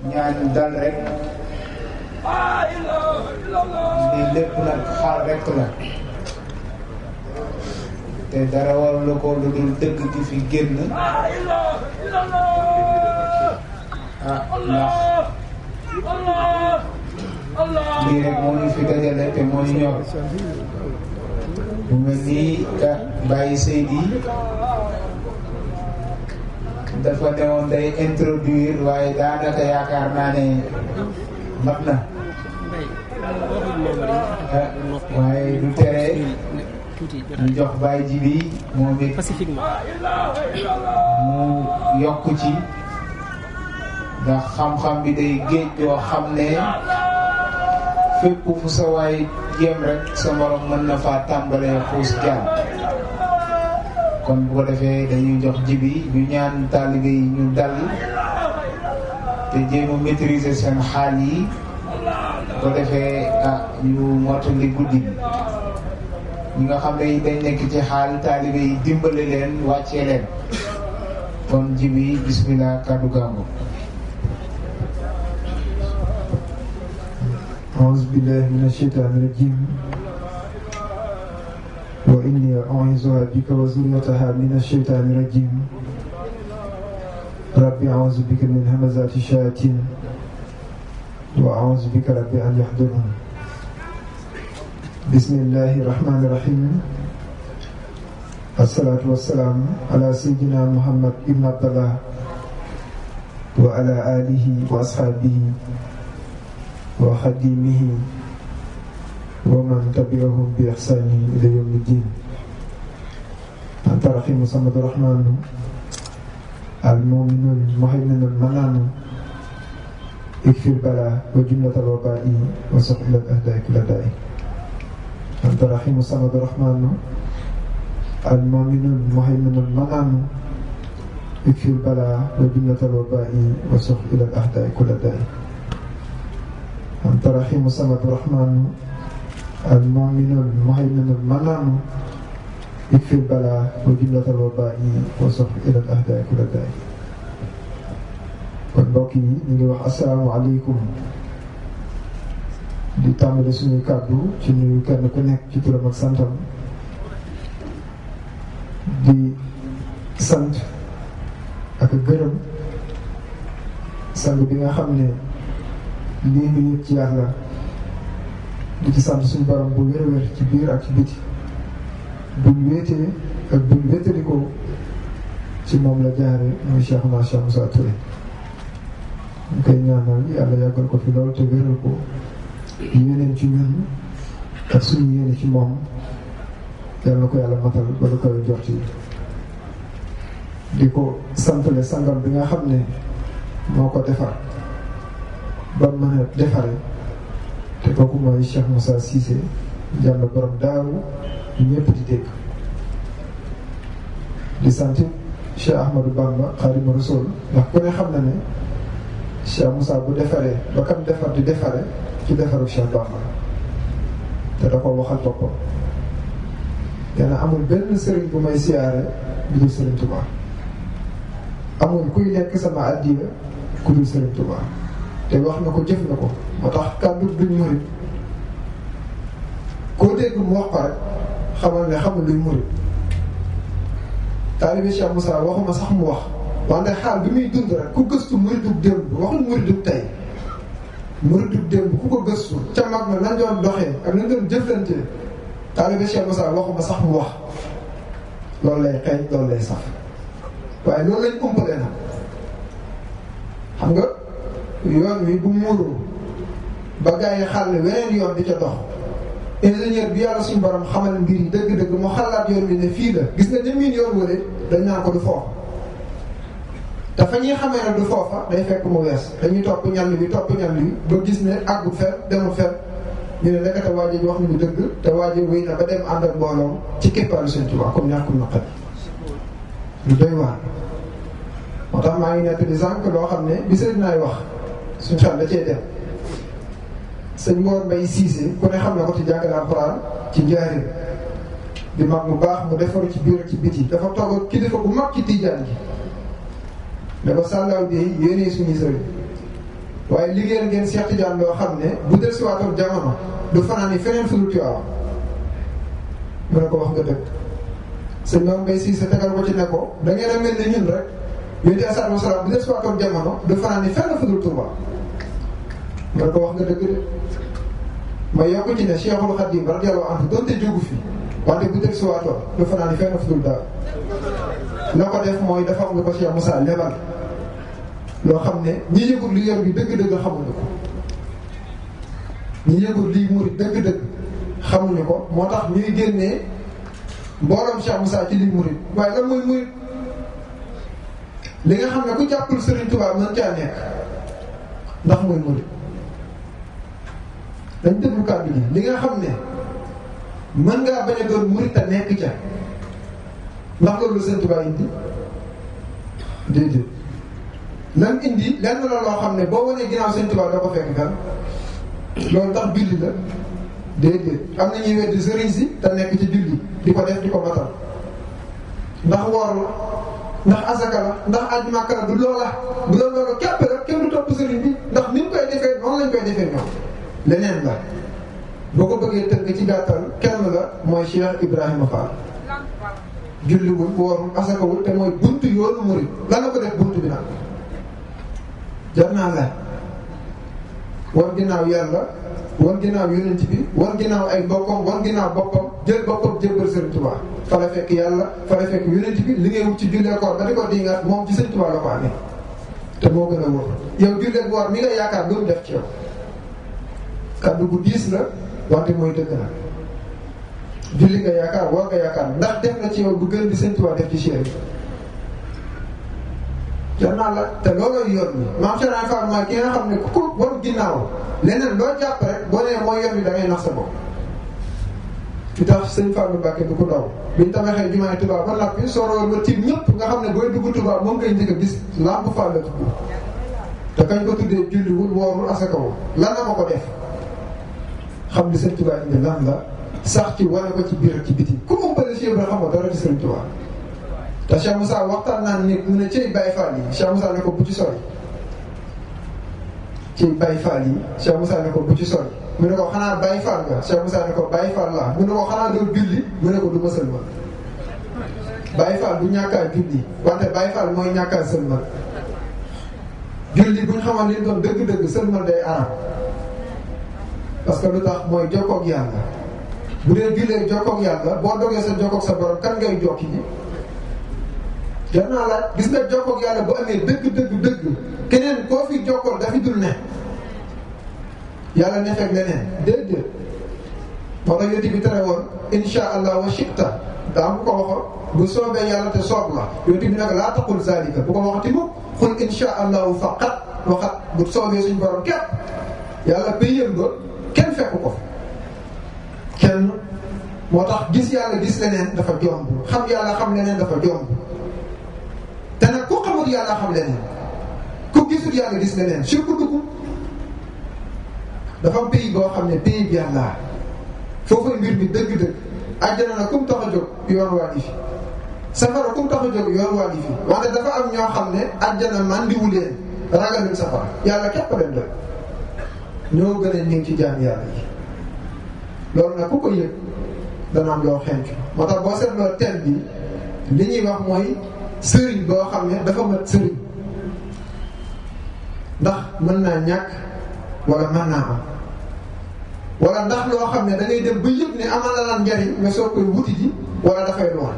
ñaan dal rek li lépp nag xaal rek la te dara warul ko lu dul dëgg gi fi génn ndax lii rek moo ñu fi dajale te moo ñu ñor mu mel nii Baye Seydi dafa newoon day introduire waaye daanaka yaakaar naa ne mat na waaye du tere ñu jox Baye Djibi moom it mu yokk ci ndax xam-xam bi day géej yoo xam ne fépp fu sa waay jéem rek sa morom mën na faa tàmbalee xuus jaar kon bu ko defee dañuy jox Djibi ñu ñaan taalibe yi ñu dal te jéem a maîtriser seen xaal yi bu ko defee ñu mottali guddi bi ñi nga xam ne dañ nekk ci xaal taalibe yi dimbale leen wàccee leen kon Djibi bismillah kaddu gàngo. أعوذ بالله من الشيطان الرجيم وإني أعوذها بك وذريتها من الشيطان الرجيم ربي أعوذ بك من همزات الشياطين وأعوذ بك ربي أن يحضرون بسم الله الرحمن الرحيم الصلاة والسلام على سيدنا محمد بن عبد الله وعلى آله وأصحابه وخديمه ومن تبعهم بإحسان إلى يوم الدين أنت رحيم صمد الرحمن المؤمن المهيمن المنان اكفر بلاء وجملة الوباء وسق إلى الأهداء كل داء أنت رحيم صمد الرحمن المؤمن المهيمن المنان اكفر بلاء وجملة الوباء وسق إلى الأهداء كل داء أنت رحيم صمد الرحمن المؤمن المهيمن المنان اكفر بلاء وجملة الوباء وصف إلى الأهداء كل داء kon mbokk yi ñu ngi wax asalaamaaleykum di tàmbali suñuy kàddu ci nuyu kenn ku nekk ci turam ak santam di sant ak gërëm sang bi nga xam ne lii ñu yëg ci yàlla di ci sant suñu borom bu wér-wér ci biir ak ci biti buñ wéetee ak buñ wéetalikoo ci moom la jaare muy Cheikh Moussa Touré ñu koy ñaanal yàlla yàggal ko fi loolu te wéral ko yéeneen ci ñun ak suñu yéene ci moom yàlla na ko yàlla matal ba lu koy jox ci di ko santale sangam bi nga xam ne moo ko defar ba mën a defare te kooku mooy Cheikh Moussa Cissé jàll borom daaru ñëpp di dégg di sant Cheikh Ahmadou Bamba Xaadimu Rasuul ndax ku ne xam na ne Cheikh Moussa bu defaree ba kam defar di defare ci defaru Cheikh Bamba te da ko waxal boppam nee na amul benn sëriñ bu may siyaare bu dul Sëriñ Tuubaa amul kuy lekk sama addiya ku dul Sëriñ Tuubaa te wax na ko jëf na ko moo tax kàddu duñ murit koo dégg mu wax ko rek xamal ne xamul luy murit taalibe Cheikh Moussa waxuma sax mu wax wante xaal bi muy dund rek ku gëstu muritub démb waxul muritub tey muritub démb ku ko gëstu ca mag na lañ doon doxee ak lañ doon jëflante taalibe Cheikh Moussa waxuma sax mu wax loolu lay xeeñ loolu lay saf waaye loolu lañ umpalee nag xam nga yoon wi bu muuroo ba gars yi xàll weneen yoon di ca dox ingénieur bi yàlla suñu borom xamal mbir yi dëgg-dëgg mu xalaat yoon wi ne fii la gis nga jëmmiin yoon wële dañ naan ko du foofa dafa ñuy xamee ne du foofa day fekk mu wees dañuy topp ñàll bi ba gis ne àggut fer demul fer ñu ne nekkate waaje wax nañu dëgg te waaje wéy na ba dem ànd ak mbooloo ci képpaaru Sëñ Tuubaa comme ñàkkul naqari lu doy waar moo tax maa ngi nekk di sànq loo xam ne bi sëriñ naay wax suñu xel da cee dem sëñ Mor Mbaye Cissé ku ne xam na ko ci jàngale alxuraan ci njaarim di mag mu baax mu defaru ci biir ak ci biti dafa toog kilifa bu mag ci tijaan gi dafa sàllaaw bi yéenee suñu sëriñ waaye liggéeyal ngeen Cheikh Tidiane loo xam ne bu del siwaatoon jamono du fanaan yi feneen fu dul Tiwaawan mu ne ko wax nga dëgg. sëñ Mame Mbaye Cissé tegal ko ci ne ko da ngeen a mel ni ñun rek yonent alayhi salaatu wa salaam bu del siwaatoon jamono du fanaan yi fenn fu dul Touba mu ne ko wax nga dëgg de. ma yokk ci ne Cheikhul Khadim radiyallahu anhu doonte jógu fi wante bu del siwaatoon du fanaan yi fenn fu dul daal la ko def mooy dafa am lu ko Cheikh Moussa lebal loo xam ne ñi yëgul li yor bi dëgg-dëgg xamuñu ko ñi yëgul lii murit dëgg-dëgg xamuñu ko moo tax ñuy génnee mbooloom Cheikh Moussa ci lii murit waaye lan mooy murit li nga xam ne ku jàppul Serigne Touba mën caa nekk ndax mooy murit dañ déglu kàddu gi li nga xam ne mën ngaa bañ a doon murit te nekk ca ndax loolu Serigne Touba indi déedéet lan indi lenn la loo xam ne boo wanee ginnaaw Serigne Touba doo ko fekk kan loolu tax julli la déedéet am na ñuy weddi sëriñ si te nekk ci julli di ko def di ko matal ndax woor la ndax asaka la ndax aj Màkka la du loola bu doon loolu képp rek kenn du topp sëriñ bi ndax ni mu koy defee noonu lañ koy defee ñoom leneen la boo ko bëggee tënk ci gàttal kenn la mooy Cheikh Ibrahima Fall julliwul woorul asakawul te mooy buntu yoonu murid lan la ko def buntu bi nag jar naa laaj war ginnaaw yàlla war ginnaaw yonent bi war ginnaaw ay mbokkam war ginnaaw boppam jël boppam jébbal Sëriñ Tuubaa fa la fekk yàlla fa la fekk yonent bi li ngay wut ci jullee koor ba di ko dingaat moom ci Sëriñ Tuubaa la ko amee te moo gën a wóor yow jullee woor mi nga yaakaar loolu def ci yow kaddu gu diis la wante mooy dëgg na julli nga yaakaar war nga yaakaar ndax def na ci yow bu gën di Sëriñ Tuubaa def ci chéri jar naa la te loolooy yoon bi maam Cheikh Ibra Fall mooy ki nga xam ne ku ko war ginnaaw leneen loo jàpp rek boo nee mooy yoon bi da ngay nax sa bopp. fi tax sëñ Fallou Mbacké du ko ndaw biñ tabaxee jumaay Touba ba noppi soroor ba tiim ñëpp nga xam ne booy dugg Touba moom ngay njëkk a gis Lamp Fall la tudd te kañ ko tuddee julliwul woorul asakawul lan la ma ko def xam li sëñ Touba indi lan la sax ci wane ko ci biir ak ci biti ku mu bëri Cheikh Ibra xam nga dara ci sëñ Touba. te Cheikh Moussa waxtaan naa ni mu ne cey Baye Fall yi Cheikh Moussa ne ko bu ci sori cey Baye Fall yi Cheikh Moussa ne ko bu ci sori mu ne ko xanaa Baye Fall nga Cheikh Moussa ne ko Baye Fall laa mu ne ko xanaa doo julli mu ne ko du ma sëlmal Baye Fall du ñàkkaa julli wante Baye Fall mooy ñàkkaa sëlmal julli bu ñu xamal li doon dëgg-dëgg sëlmal day arab parce que lu tax mooy jokkoog yàlla bu dee jullee jokkoog yàlla boo dogee sa jokkoog sa borom kan ngay jokki ji jar naa laaj gis nga jokkoog yàlla bu amee dëgg keneen koo fi jokkool dafi dul ne yàlla ne fekk leneen déedéet moo tax yonent bi tere woon insha allah wa shikta daa bu ko waxoon bu soobee yàlla te soob la yonent bi nag laa taqul zalika bu ko waxati mukk xul insha allahu faqat waxat bu soobee suñu borom képp yàlla payam ba kenn fekku ko kenn moo tax gis yàlla gis leneen dafa jomb xam yàlla xam leneen dafa jomb te nag ku xamul yàlla xam leneen ku gisul yàlla gis leneen surtout dugg dafa am pays boo xam ne pays bi yàlla foofu mbir mi dëgg-dëgg àjjana na kum tax a jóg yoon waa ngi fi safara kum tax a jóg yoon waa ngi fi wante dafa am ñoo xam ne àjjana màndiwu leen ragaluñ safara yàlla képp leen doy ñoo gën a ñu ngi ci jaam yàlla yi loolu nag ku ko yëg dana am loo xenc moo tax boo seetloo thème bi li ñuy wax mooy sëriñ boo xam ne dafa mat sëriñ ndax mën naa ñàkk wala mën naa am wala ndax loo xam ne da ngay dem ba yëg ne amal na lan njariñ nga soo koy wuti ji wala dafay lool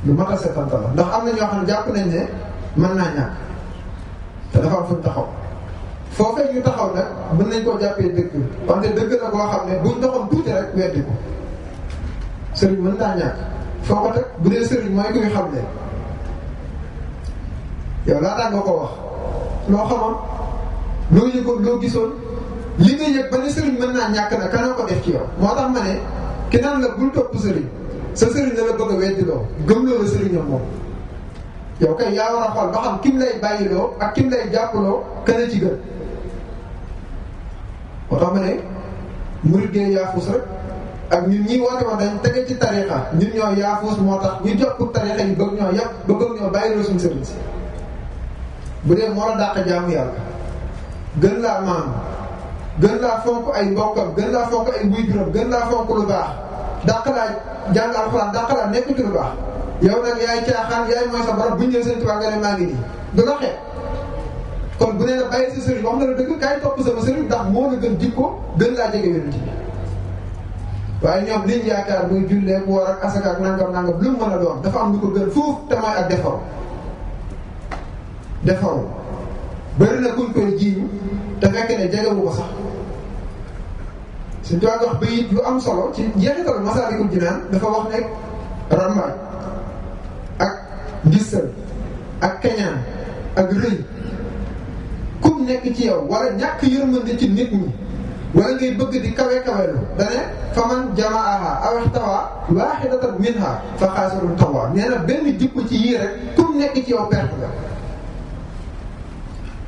lu mat a setanta la ndax am na ñoo xam ne jàpp nañ ne mën naa ñàkk te dafa am fuñ taxaw foofee ñu taxaw nag mën nañ koo jàppee dëgg wante dëgg la boo xam ne buñ doxoon tuuti rek weddi ko sëriñ mën naa ñàkk foo ko teg bu dee sëriñ mooy kuy xam ne yow laataa nga ko wax loo xamoon loo yëgoon loo gisoon li nga yëg ba ne sëriñ mën naa ñàkk na kana ko def ci yow moo tax ma ne ki naan la bul topp sëriñ sa sëriñ la la bëgg a weddiloo gëm loo la sëriñam moom yow kay yaa war a xool ba xam kim lay bàyyiloo ak kim lay jàppaloo kana ci gën moo tax ma ne murid gee yaafus rek ak ñun ñi woote woon dañ tege ci tarixa ñun ñoo yaafus moo tax ñu jox pour tarixa yi bëgg ñoo yàpp ba bëgg ñoo bàyyiloo suñu sëriñ si bu dee moo la dàq jaamu yàlla gën laa maam gën laa fonk ay mbokkam gën laa fonk ay waajuram gën laa fonk lu baax dàq laa jàng alxuraan dàq laa nekk ci lu baax yow nag yaay caaxaan yaay mooy sa borom bu ñu ñëwee Sëriñ Tuubaa nga ne maa ngi nii du la xeeb kon bu nee la bàyyi sa sëriñ wax na la dëgg kaay topp sama sëriñ ndax moo la gën jikko gën laa jege yonent bi waaye ñoom liñ yaakaar muy jullee ku war ak asaka ak nangam lu mu mën a doon dafa am lu ko gën foofu te mooy ak defaru bëri na kuñ koy jiiñ te fekk ne jegewu ko sax suñ doon wax bayit yu am solo ci njeexitalu Masaalikul Jinaan dafa wax ne rambaaj ak ngistal ak keñaan ak rëy kum nekk ci yow wala ñàkk yërmande ci nit ñi wala ngay bëgg di kawe-kawelu dane fa man jamaaha aw ihtawa waahidatan minha fa xaasirun tawwa nee na benn jikko ci yii rek kum nekk ci yow perte la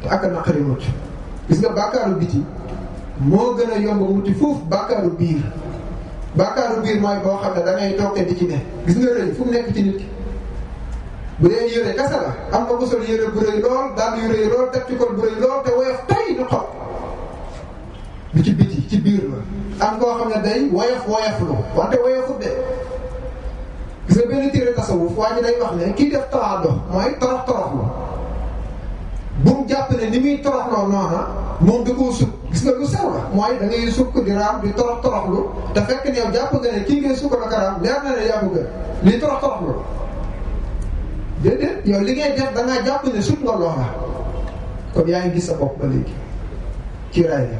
te ak naqari mucc gis nga bàkkaaru biti moo gën a yomb mucc foofu bàkkaaru biir mooy boo xam ne da ngay toog di ci ne gis nga rëy fu mu nekk ci nit ki bu dee yére kese la am na ko sol yére bu rëy lool daal yu rëy lool teg ci kol bu rëy lool te woyof tay du xob bi ci biti ci biir la am koo xam ne day woyof lu wante woyofut de gis nga benn téere tasawuf waa ji day wax ne kii def tawaado mooy toroxlu bu mu jàpp ne ni muy toroxloo noona moom da koo sukk gis nga lu sew la mooy da ngay sukk di raam di toroxlu te fekk ne yow jàpp nga ne kii ngay sukk la ka raam leer na ne yaa ko gën lii toroxlu déedéet yow li ngay def da ngaa jàpp ne sut nga loola kon yaa ngi gis sa bopp ba léegi kiiraay la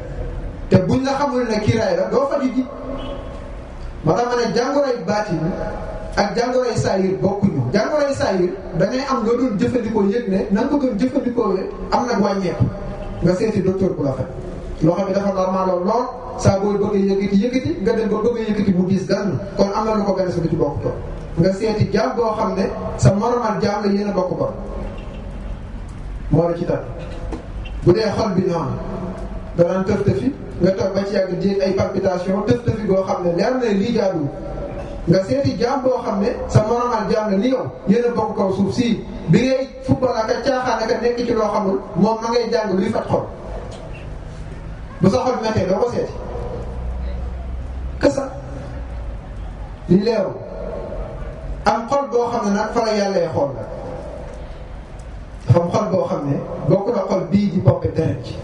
te buñ la xamul ne kiiraay la doo faju ji moo tax ma ne jàngoroy baatin ak jàngoroy saayir bokkuñu jàngoroy saayir da ngay am loo doon jëfandikoo yëg ne na nga ko doon jëfandikoo am nag wàññeeku nga seeti docteur bu la faj loxo bi dafa normal lool saa booy bëgg yëkkati nga dem ba bëgg a yëkkati mu diis gann kon am na lu ko gën a sa du ci bokk toog nga seeti jaam boo xam ne sa moromal jaam la yéen a bokk ko moo la ci tat bu dee xol bi noonu danaan tëf tëfi nga toog ba ci yàgg jéeg ay palpitation tëf tëfi boo xam ne leer na lii jaadul nga seeti jaam boo xam ne sa moromal jaam la ni yow yéen a bokk kaw suuf si bi ngay football ak a caaxaan ak a nekk ci loo xamul moom ma ngay jàng luy faj xol bu sa xol mettee doo ko seeti kësa li leeru am xol boo xam ne nag fa la yàlla xool la dafa am xol boo xam ne bokk na xol bii di pompe deret ci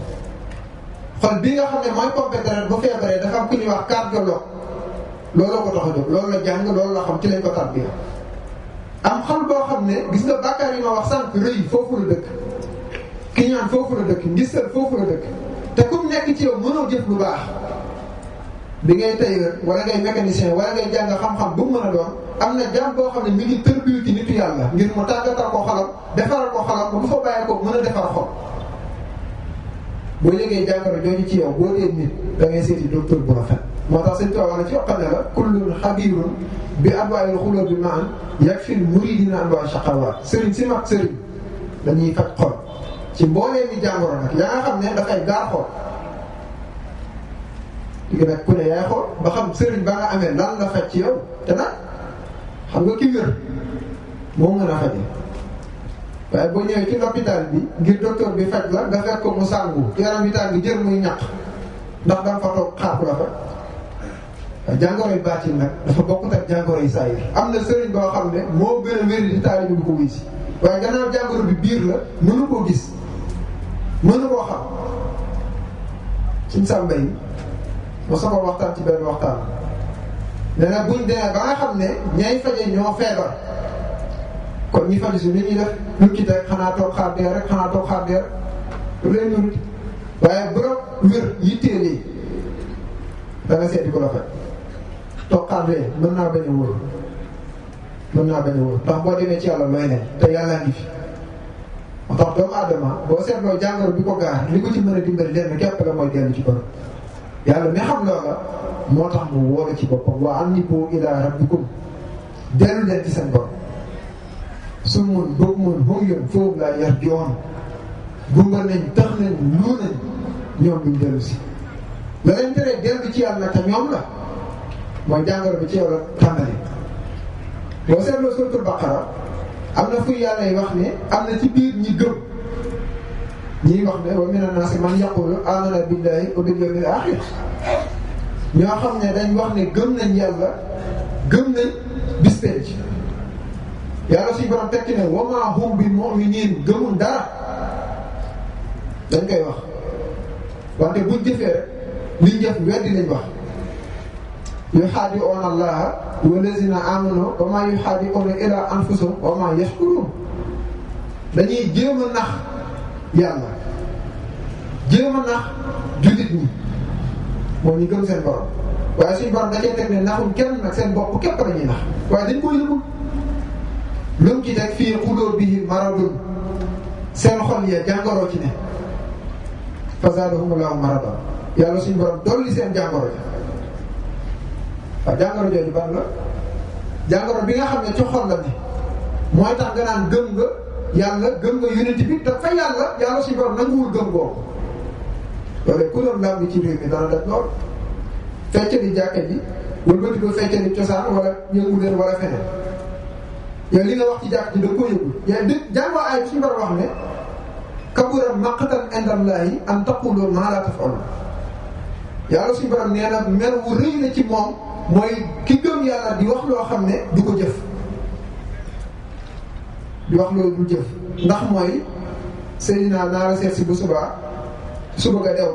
xol bii nga xam ne mooy pompe deret bu feebaree dafa am ku ñuy wax cardiologue looloo ko tax a jóg loolu la jàng loolu la xam ci lañ ko tarbiya am xol boo xam ne gis nga bàkkaar yi ma wax sànq rëy foofu la dëkk kiñaan foofu la dëkk ngistal foofu la dëkk te ku mu nekk ci yow mënoo jëf lu baax bi ngay tailleur wala ngay mécanicien wala ngay jàng xam-xam bu mu mën a doon am na jaam boo xam ne mi ngi tërbiyu ci nitu yàlla ngir mu tàggatal ko xalam defaral ko xalam ba bu fa bàyyi ko mën a defar xol boo yëgee jàngoro jooju ci yow boo dee nit da ngay seeti docteur bu rafet moo tax sëñ Tuubaa wax na ci waxam ne la kullun xabirun bi adwaa'il xulub bi maan yakfil muridina anwaa shaqawaat sëriñ si mag sëriñ dañuy faj xol ci mboolee ni jàngoro nag yaa nga xam ne dafay gaar xol léegi nag ku ne yaay xool ba xam sëriñ ba nga amee lan la faj ci yow te nag xam nga ki wér moo mën a faje waaye boo ñëwee ci l'hôpital bi ngir docteur bi faj la nga fekk ko mu sàngu yaram bi tàng jër muy ñaq ndax danga fa toog xaar ku la faj waaye jàngoroy baatin nag dafa bokkut ak jàngoroy saayir am na sëriñ boo xam ne moo gën a wér di taalibe bi ko wuy si waaye gannaaw jàngoro bi biir la mënu koo gis mënu koo xam suñ sàmba yi moo sa ko waxtaan ci benn waxtaan ne nag buñ demee ba nga xam ne ñay faje ñoo feebar kon ñi faju si nit ñi def lu ci teg xanaa toog xaar dee rek xanaa toog xaar dee rek lu leen nurut waaye bu doon wér yitteelee da nga seeti ko la faj toog xaar dee mën naa bañ a wóor ndax boo demee ci yàlla looy ne te yàllaa ngi fi moo tax doomu aadama boo seetloo jàngoro bi ko gaar li ko ci mën a dimbali leen képp la mooy dellu ci borom yàlla mi xam loola moo tax mu wóolu ci boppam wa anibu ila rabbikum dellu leen ci seen borom summun bukmun humyun fahum laa yarji'uun gumba nañ tax nañ lu nañ ñoom duñ dellu si la leen teree dellu ci yàlla naka ñoom la mooy jàngoro bi ci yow la tàmbali boo seetloo suratul baqara am na fu yàlla yi wax ne am na ci biir ñi gëm ñiy wax ne wa mina naasi man yaqulu amana billahi wa bil yawmil aaxir ñoo xam ne dañ wax ne gëm nañ yàlla gëm nañ bis penc yàlla suñu borom tekki ne wa maa hum bi mu'miniin gëmul dara dañ koy wax wante buñ jëfee rek liñ jëf weddi lañ wax yuxaadi'uuna allaha wallazina amanu wa maa yuxaadi'uuna illaa anfusahum wa maa yashkuruun dañuy jéem a nax yàlla jéem a nax jullit ñi moom ñu gëm seen borom waaye suñu borom da cee teg ne naxuñ kenn nag seen bopp képp la ñuy nax waaye dañ ko yëgul lu mu ci teg fii quluubihim maradun seen xol ya jàngoroo ci ne fa zaadahumullaahu maradan yàlla suñu borom dolli seen jàngoro ja waaw jàngoro jooju ban la jàngoro bi nga xam ne ci xol la ne mooy tax nga naan gëm nga yàlla gëm nga yonent bi te fa yàlla suñu borom nanguwul gëm boobu loolu ku doon laam bi ci réew mi dana def lool fecce di jàkka ji wëlbati ko fecce di cosaan wala yëngu leen wala feneen yow li nga wax ci jàkk ji da nga koo yëgul yaa dëgg jàngoo ay suñu borom wax ne kabura maqtan indallaahi an taqulu maa laa taf'aluun yàlla suñu borom nee na mer wu rëy la ci moom mooy ki gëm yàlla di wax loo xam ne du ko jëf di wax loolu du jëf ndax mooy Seydina naa la seet si bu subaa suba nga dew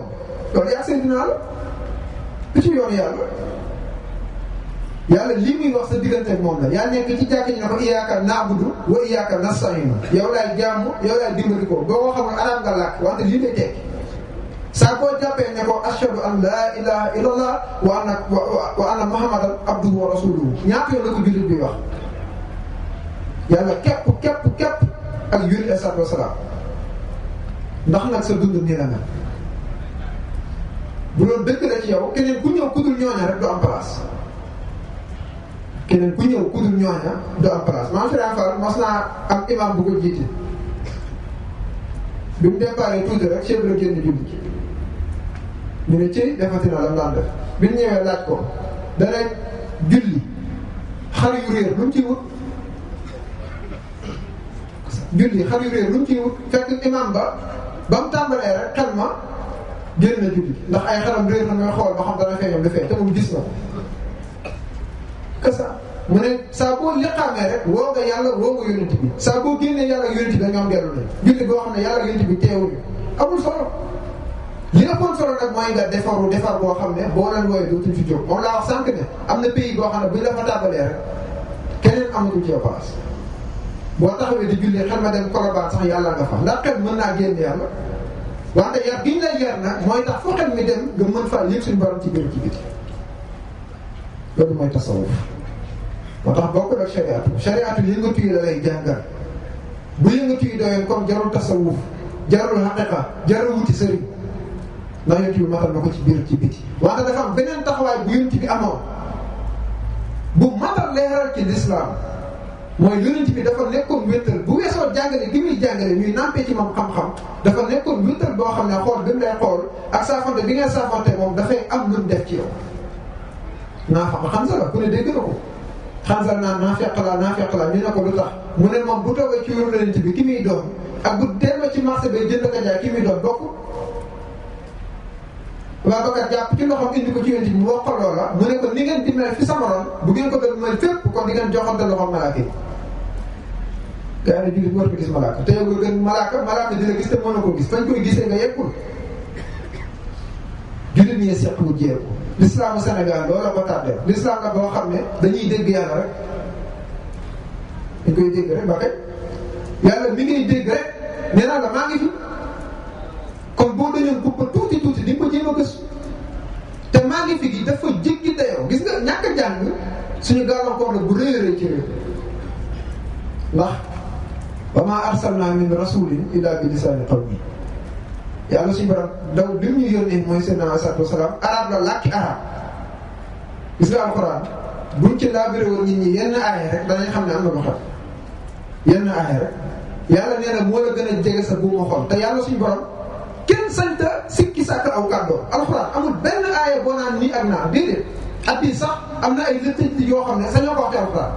loolu yaa Seydina la du ci yoon yàlla li muy wax sa diggante ak moom la yaa nekk ci jàkk ñi ne ko iyyaaka na'budu wa iyyaaka nasta'iin yow laay jaamu yow laay dimbali ko boo ko xamul arab nga làkk wante lii lay tekki saa boo jàppee ne ko ashhadu an laa ilaaha illallah wa anna muhammadan abduhu wa rasuluhu ñaata yoon la ko jullit bi wax yàlla képp ak yuri alayhi salaatu wa salaam ndax nag sa dund nii la mel bu loolu dëgg la ci yow keneen ku ñëw ku dul ñooña rek du am place keneen ku ñëw ku dul ñooña du am place maam Sëriñ Fall mas naa am imam bu ko jiite bi mu déparé tuuti rek chef la génn julli ñu ne ci defati na la mu daan def bi ñu ñëwee laaj ko dana julli xar yu réer lu mu ciy wut julli xar yu réer lu mu ciy wut fekk imam ba mu tàmbalee rek xel ma génn na julli ndax ay xaram réer na mooy xool ba xam dana feeñam dafee te moom gis na ko que ça mu ne saa boo liqaamee rek woo nga yàlla woo nga yonent bi saa boo génnee yàlla ak yonent bi dañoo dellu nañ julli boo xam ne yàlla ak yonent bi teewuñu amul solo li ëppoon solo nag mooy nga defar boo xam ne boo leen wooyee dootuñ fi jóg moom laa wax sànq ne am na pays boo xam ne buñ la fa tàmbalee rek keneen amatul ci yow place boo taxawee di julli xel ma dem Colobane sax yàlla nga fa ndax xel mën naa génn yàlla wante yar gi ñu lay yar nag mooy tax foo xel mi dem nga mën faa yëg suñu borom ci biir ci biti loolu mooy tasawuf moo tax bokkul ak shariatu yëngatu yi la lay jàngal bu yëngatu yi doyoon comme jarul tasawuf jarul haqiqa jarul wuti sëriñ ndax yonent bi matal na ko ci biir ci biti wante dafa am beneen taxawaay bu yonent bi amoon bu matal leeral ci lislaam mooy yonent bi dafa nekkoon wéttal bu weesoo jàngale gi muy jàngale ñuy nampee ci moom xam-xam dafa nekkoon wéttal boo xam ne xool bi mu lay xool ak saafante bi ngay saafante moom dafay am lu mu def ci yow xam sa la ku ne dégg na ko xansal naa fekk la ñu ne ko lu tax mu ne moom bu toogee ci wéru yonent bi ki muy doon ak bu delloo ci marché bay jënd ko jaay ki muy doon bokk waa bakat jàpp ci loxoom indi ko ci yonent bi mu wax ko loola mu ne ko ni ngeen di mel fi sama ron bu ngeen ko doon mel fépp kon di ngeen joxante loxoom malaaka yi gaa yi jullit war ko gis malaaka te yow nga gën malaaka dina gis te mën na ko gis fañ koy gisee nga yeggul jullit ñi seq mu jéego l'islamu Sénégal loolu la ko tardé l'islam la boo xam ne dañuy dégg yàlla rek dañ koy dégg rek ba kay yàlla mi ngi dégg rek nee naa la maa ngi fi kon boo dañoon buppa tuuti di nga ko jéem a gëstu te maa ngi fi gi dafa jéggi dayoo gis nga ñàkk a jàng suñu gàllankoor la bu rëy a rëy ci réew ndax wa maa arsalnaa min rasulin illaa bi lisaani qawmi yàlla suñu borom daw li ñu yónnee mooy seen salaatu wasalaam arab la làkki arab gis nga alxuraan buñ ci laabiré woon nit ñi yenn aaya rek danañ xam ne am na lu xam yenn aaya rek yàlla nee na moo la gën a jege sa buuma xol te yàlla suñu borom kenn sañta sikki sàkk aw kàddoom alxuraan amul benn aaya boo naan nii ak naa déedéet addis sax am na ay lëtt yoo xam ne sañoo ko wax ci alxuraan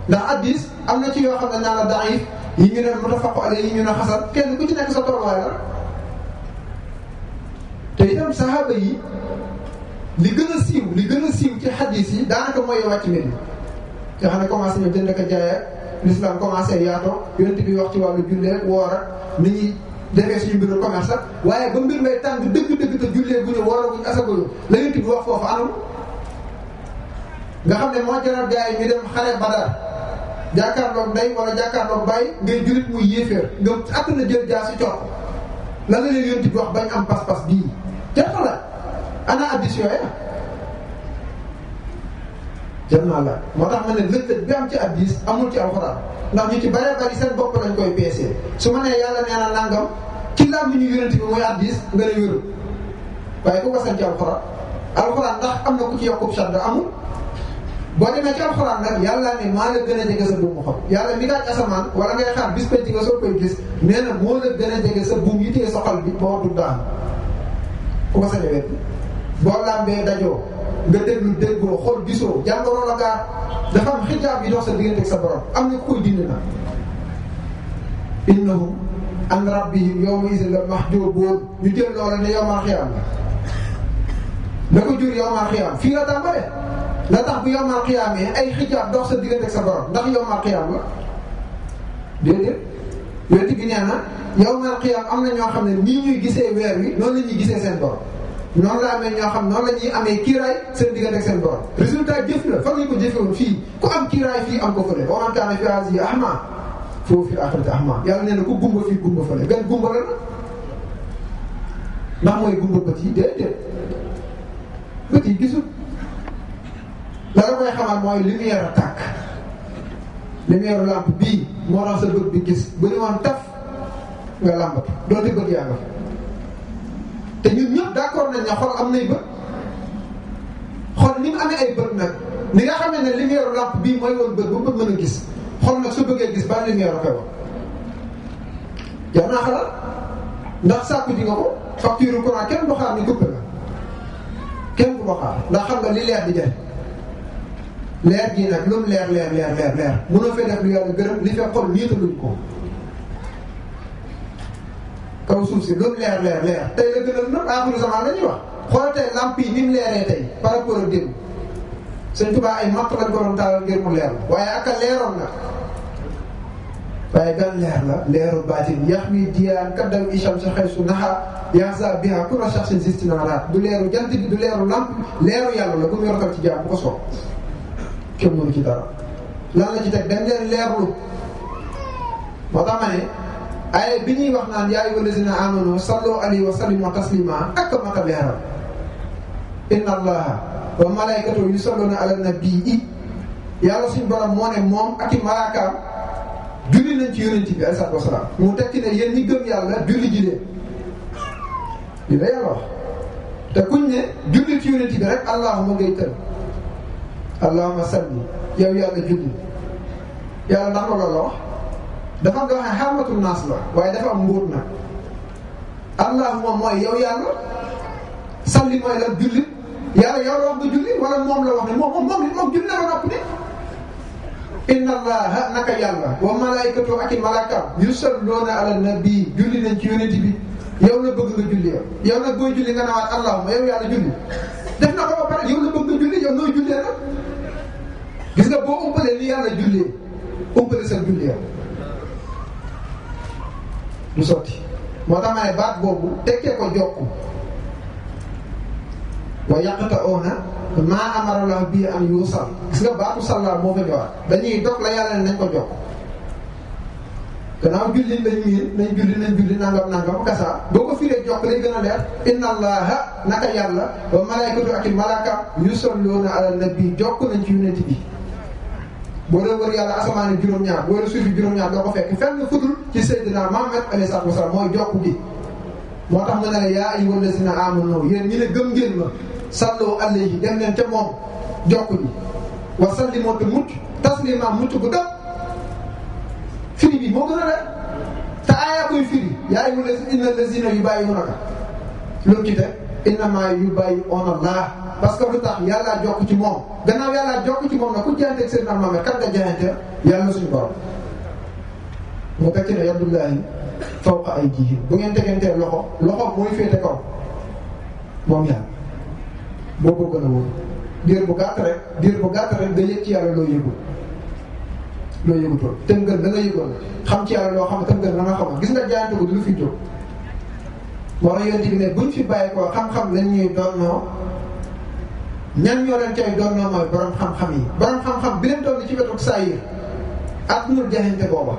ndax addis am na ci yoo xam ne naan la daif yi ñu ne mutafaq alayhi yi ñu ne xasan kenn ku ci nekk sa tolluwaay la te itam saxaaba yi li gën a siiw ci xadis yi daanaka mooy wàcc mbir mi nga xam ne commencé ñu jënd ak jaay ak l'islam commencé yaatoo yonent bi wax ci wàllu jullee woor ak ni ñuy defee suñu mbiru commerce ak waaye ba mbir may tàng dëgg-dëgg te jullee bu ñu wooraguñ asagalu la yonent bi wax foofu anam nga xam ne moo jaral gars yi ñu dem xare Badar jàkkaarloog ndey wala jàkkaarloog bàyyi ngay jullit muy yéeféer nga att na jël jaa si cox lan la leen yonent bi wax bañ am pas-pas bii jërta la ana addis yooya jël naa la moo tax ma ne lëkkët bi am ci addis amul ci alxuraan ndax ñu ci bëree bëri seen bopp lañ koy peesee su ma nee yàlla nee na nangam ci lam bi ñu yonent bi mooy addis nga ne wéru waaye ku ko seen ci alxuraan ndax am na ku ci yokkub shadda amul boo demee ci alxuraan nag yàlla ne maa la gën a jege sa buumu xol yàlla mi daaj asamaan wala ngay xaar bis penc nga soo koy gis nee na moo la gën a jege sa buum yi téye sa xol bi boo du daan ku ko sañe wet boo làmbee dajoo nga déglu déggoo xool gisoo jàngoro la gaar dafa am xijaab yi dox sa diggante ak sa borom am na ku koy dindi na innahum an rabbihim yawma izin la mahjuubuun ñu jël loola ne yawmal xiyaam la ko jur yawmal xiyaam fii la tàmbale la tax bu yawmal xiyaamee ay xijaab dox sa diggante ak sa borom ndax yawmal xiyaam la déedéet yonent bi nee na yawmal xiyaam am na ñoo xam ne nii ñuy gisee weer wi noonu la ñuy gisee seen borom noonu la amee ñoo xam noonu la ñuy amee kiiraay seen diggante ak seen borom résultat jëf la fan lañ ko jëfewoon fii ku am kiiraay fii am ko fële wa man kaana fii haadihi a'maa foofu fil aaxirati a'maa yàlla nee na ku gumba fii gumba fële benn gumba la ndax mooy gumba bët yi déedéet bët yi gisul la la koy xamal mooy lumière a tàkk lumière lampe bii moo tax sa bët bi gis bu ñu woon taf nga làmbatu doonte bët yaa nga fa te ñun ñëpp d'accord nañ ne xol am nay bët xol ni mu amee ay bët nag ni nga xamee ne lumière lampe bii mooy woon bët ba bët mën a gis xol nag su bëggee gis ban lumière a koy wax jar naa xalaat ndax sàkku ji nga ko facture courant kenn du xaar ni coupé la kenn du ko xaar ndax xam nga li leer di jëriñ leer gii nag lu mu leer mënoo fee def lu yàlla gërëm li fekk xol niitaluñ ko kaw suuf si lu mu leer tey la gënal nag aaxiru zaman la ñuy wax xoolal tey lamp yi ni mu leeree tey par rapport ak démb Sëñ Tuubaa ay matt lañ ko doon taalal ngir mu leer waaye ak a leeroon nag waaye gan leer la leeru baatin yax mi diyaan kaddaw isham sa xëy su naxa yaasa biha kula shaxsin sistinaaraat du leeru jant bi du leeru lamp leeru yàlla la bu mu yorotal ci jaam bu ko soob kenn mënu ci dara lan la ci teg dañ leen leerlu moo tax ma ne ay bi ñuy wax naan yaa ayyuhal lazina amanu sallu alayhi wa sallimu taslima ak mata leeral inna allaha wa malaykatahu yusalluna ala nabii yàlla suñu borom moo ne moom ak i malaakaam julli nañ ci yonent bi alayhi salaatu wasalaam mu tekki ne yéen ñi gëm yàlla julli ji leen li la yàlla wax te kuñ ne julli ci yonent bi rek allahuma ngay tël allahuma salli yow yàlla julli yàlla ndax la loolu wax dafa nga waxee xarmatul naas la waaye dafa am mbóot nag allahuma mooy yow yàlla salli mooy la julli yàlla yow la wax nga julli wala moom la wax ne moom julli na ba noppi ne inna allaha naka yàlla wa malaykatu ak i malaakaam yusalluuna ala nabi julli nañ ci yonent bi yow la bëgg nga julli yow nag booy julli nga nawaat allahuma yow yàlla julli def na ko ba pare yow la bëgg nga julli yow nooy jullee nag gis nga boo umpalee li yàlla jullee umpale sa julli yow du sotti moo tax ma ne baat boobu tekkee ko jokku wa yaqta'una maa amara Allah bi an yusal gis nga baatu salla moo fa ñëwaat dañuy dog la yàlla ne nañ ko jokk gannaaw julli nañ julli nangam kasa boo ko firee jokk lay gën a leer inna allaha naka yàlla wa malaykatu ak malaaka yusalluna ala nabi jokk nañ ci yonent bi boo doon wër yàlla asamaani juróom-ñaar boo doon suufi juróom-ñaar doo ko fekk fenn fudul ci Seydina Muhammad alayhi salaatu wasalaam mooy jokk gi moo tax mu ne la yaa ayyuhal lazina amanu yéen ñi ne gëm ngeen ma sallu alayhi dem leen ca moom jokk ji wa sallimu te mucc taslima mucc gu dëpp firi bi moo gën a leer te aaya koy firi yaa ayyuhal inna lazina yubayyi'unaka lu ci teg innamaa yubayyi'una Allah parce que lu tax yàllaa jokk ci moom gannaaw yàllaa jokk ci moom nag ku jaayanteeg seen Muhammad kan nga jaayante yàlla suñu borom mu tekki ne yadullahi fawqa aydihim bu ngeen tegantee loxo mooy féete kaw moom yàlla boo gën a wóor diir bu gàtt rek nga yëg ci yàlla loo yëgutoon tëm gën da nga yëgoon xam ci yàlla loo xam ne tëm gën da nga xamoon gis nga jaayante ko du lu fi jóg war a yonti bi ne buñ fi bàyyi koo xam-xam lañ ñuy doonnoo ñan ñoo leen cay doonnoo mooy borom xam-xam yi borom xam-xam bi leen doon ci wetu saa yi at nul jaxante booba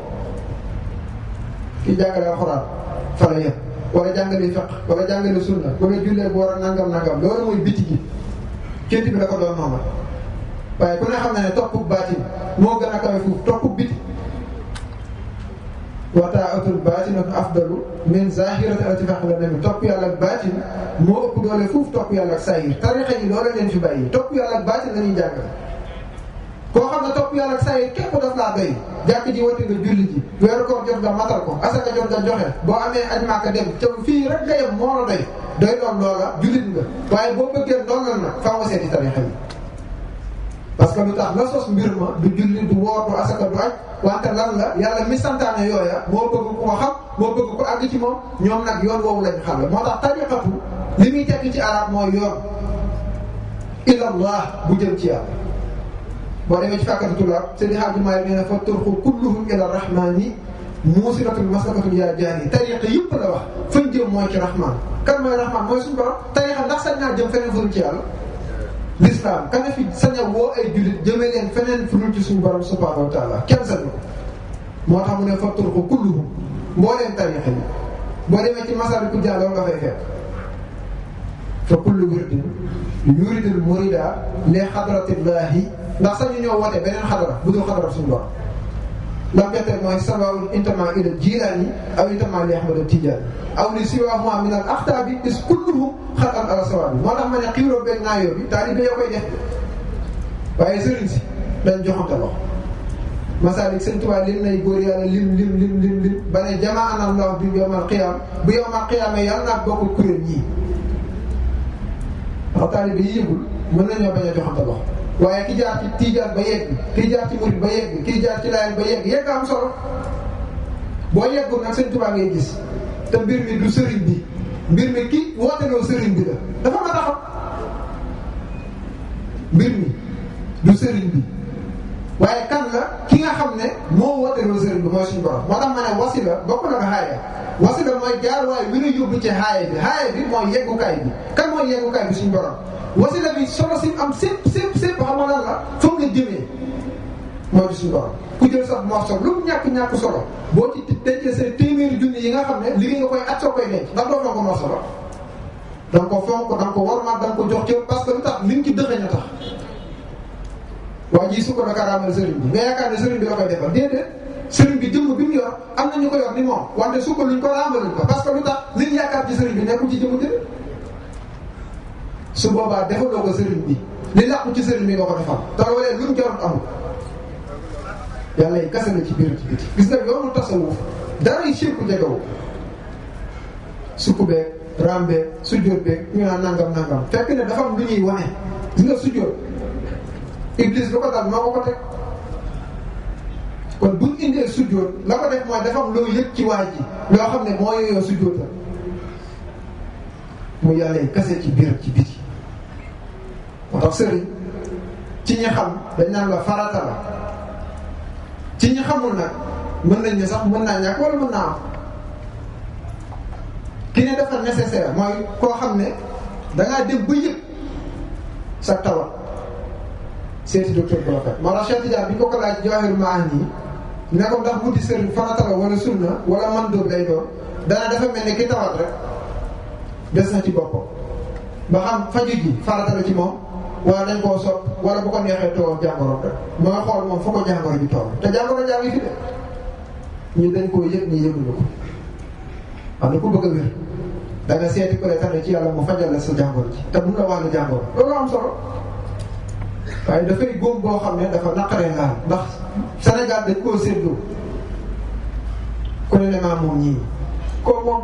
ki jàngale alxuraan fa la yem wala jàngale fiq wala jàngale sunna wala jullee bu war a nangam loolu mooy biti gi ként bi da ko doon noonu waaye ku ne xam na ne topp baatin moo gën a kawe fuuf topp biti wa taatul baatinatu afdalu min zahirati altifaq la nemi topp yàlla ak baatin moo ëpp doole fuuf topp yàlla ak saayir tarixa yi loolu leen fi bàyyi topp yàlla ak baatin la ñuy jàngale koo xam ne topp yàlla ak saayir képp daf laa doy jàkk ji wati nga julli ji weeru koor jot nga matal ko asaka jot nga joxe boo amee aj Màkka dem ca fii rek nga yem moo la doy loon loola jullit nga waaye boo bëggee ndongal nag faa nga seeti tarixa yi parce que lu tax la sos mbir ma du julli du woor du asaka du aj wante lan la yàlla mi santaane yooya moo bëgg ko xam moo bëgg ko àgg ci moom ñoom nag yoon woowu lañ xam moo tax tariqatu li muy tekki ci arab mooy yoon ilallah bu jëm ci yàlla boo demee ci fàkkatu tulaab Seydi Hadji Malick nee na fa turxu kulluhum ila rahmani muusilatul maslakatul yaa jaani tariqa yëpp la wax fañ jëm mooy ci rahman kan mooy rahman mooy suñu borom tariqa ndax sañ naa jëm feneen fudul ci yàlla l'islam kana fi sañ a woo ay jullit jëmee leen feneen fudul ci suñu borom subhanahu wa taala kenn sañu ko moo tax mu ne fa turxu kulluhum mbooleen tariqa yi boo demee ci Masaalikul Jinaan loolu nga fay fekk fa kullu wirdin yuridul murida li xadratillahi ndax sañu ñoo woote beneen xadara bu dul xadara suñu borom lam jotee mooy sabaawul intama ila jilaani aw intama li ahmad tijaani aw li siwaahuma min al axtaabi is kulluhum xatan ala sawaabi moo tax ma ne xiiroo beeg naayoo bi taalibe yoo koy def waaye sëriñ si dañ joxante loxo Masaalik Sëñ Tuubaa lim nay góor yàlla lim ba ne jamaana Allah bi yawmal qiyaam bu yawmal qiyaama yàlla naa bokk kuréel ñii ndax taalibe yi yëgul mën nañoo bañ a joxante loxo waaye ki jaar ci tijaan ba yegg ki jaar ci murid ba yegg ki jaar ci laayeen ba yegg am solo boo yeggul nag Sëñ Tuubaa ngay gis te mbir mi du sëriñ bi mbir mi ki wooteloo sëriñ bi la dafa ma taxaw mbir mi du sëriñ bi waaye kan la ki nga xam ne moo wooteloo sëriñ bi mooy suñu borom moo tax ma ne wasila bokk na ko xaaya wasila mooy jaar waaye wi la yóbbu ci xaaya bi mooy yeggukaay bi kan mooy yeggukaay bi suñu borom wasila bi solo si am sépp xam nga lan la foog nga jëmee mooy suñu borom ku jël sax morso lu mu ñàkk solo boo ci dencee say téeméeri junni yi nga xam ne liggéey nga koy at soo koy denc ndax doo fonk morso ba da nga ko fonk da nga ko warmaat da nga ko jox cër parce que lu tax li nga ci dëxëñ a tax waa ji su ko daka raamal sëriñ bi nga yaakaar ne sëriñ bi la koy defal déedéet sëriñ bi jëmm bi mu yor am na ñu ko yor ni moom wante su ko luñ ko raamaluñ ko parce que lu tax liñ yaakaar ci sëriñ bi nekkul ci jëmm jëriñ su boobaa defaloo ko sëriñ bi li làqu ci sëriñ bi nga ko defal te loolee luñ jarut amul yàlla yi kase la ci biir ci biti gis nga yoonu tasawuf dara yi shirku jegewu sukku beeg raam beeg sujjóot beeg ñu naan nangam fekk ne dafa am lu ñuy wane gis nga sujjóot iblis lu ko dal moo ko teg kon buñ indee sujjóot la ko def mooy dafa am loo yëg ci waa ji loo xam ne moo yooyoo sujjóot la mu yàlla yi kase ci biir ci biti moo tax sëriñ ci ñi xam dañ naan la farata la ci ñi xamul nag mën nañ ne sax mën naa ñàkk wala mën naa am ki ne dafa nécessaire mooy koo xam ne dangaa dem ba yëg sa tawat seeti docteur bu la fekk moo tax Cheikh Tidiane bi ñu ko laaj Jawaahirul Maani ne ko ndax wuti sëriñ farata la wala sunna wala man dóob lay doon dana dafa mel ne ki tawat rek des na ci boppam ba xam faju ji farata la ci moom wala dañ koo sopp wala bu ko neexee toog jàngoro rek mooy xool moom fu ko jàngoro bi toll te jàngoro jaa ngi fi de ñu dañ koo yëg ñi yëguñu ko xam ne ku bëgg a wér da nga seeti ko le tane ci yàlla mu fajal la sa jàngoro ji te mun la wax la jàngoro loolu am solo waaye dafay góom boo xam ne dafa naqaree laal ndax Sénégal dañ koo séddoo ku ne maa moom ñii koo moom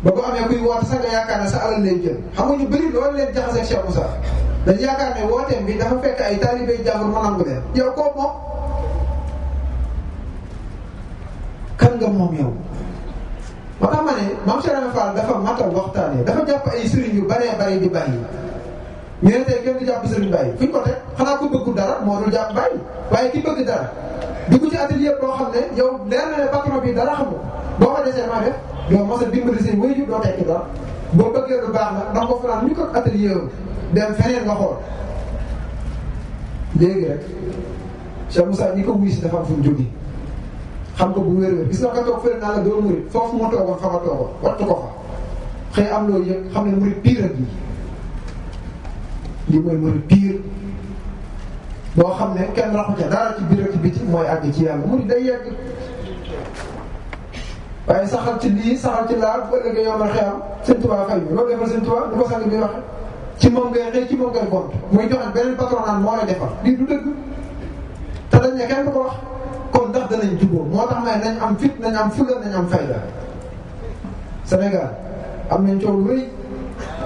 ba ko amee kuy woote sax nga yaakaar ne sa alal lay jël xam nga ñu bëri loolu leen jaxase Cheikh Moussa dañ yaakaar ne wooteem bi dafa fekk ay taalibey jàmbur ma nangu leen yow koo moom kan nga moom yow moo tax ma ne Mame Cheikh Ibra Fall dafa matal waxtaanee dafa jàpp ay sëriñ yu baree bari di bàyyi ñu ne tey kenn du jàpp sëriñ bàyyi fu ñu ko teg xanaa ku bëggul dara moo dul jàpp bàyyi waaye ki bëgg dara dugg ci atelier boo xam ne yow leer na ne patron bi dara xamul boo ko desee maa def doo mos a dimbali seen wéyju doo tekki dara boo bëggee lu baax la ndax ko fanaan ñu ko atelier dem feneen nga xool léegi rek Cheikh Moussa ñi ko wuy si dafa am fu mu jógee xam ko bu wér-wér gis nga ko toog fële naa la doo murit foofu mu toogoon fa nga toogoon wattu ko fa xëy am loolu yëpp xam ne murit pire ak lii mooy murit pire boo xam ne kenn raxu ca dara ci biir ak ci biti mooy àgg ci yàlla murit day yegg waaye saxal ci lii saxal ci laa bu ëllëgee yombal xëy am Sëñ Tuubaa fay bi loolu defal Sëñ Tuubaa du ko sang bi waxe ci moom ngay xëy ci moom ngay gont muy joxe beneen patronat moo lay defal lii du dëgg te dañ ne kenn du ko wax kon ndax danañ jubóo moo tax may nañ am fit nañ am fulla nañ am fayda Sénégal am nañ coow lu rëy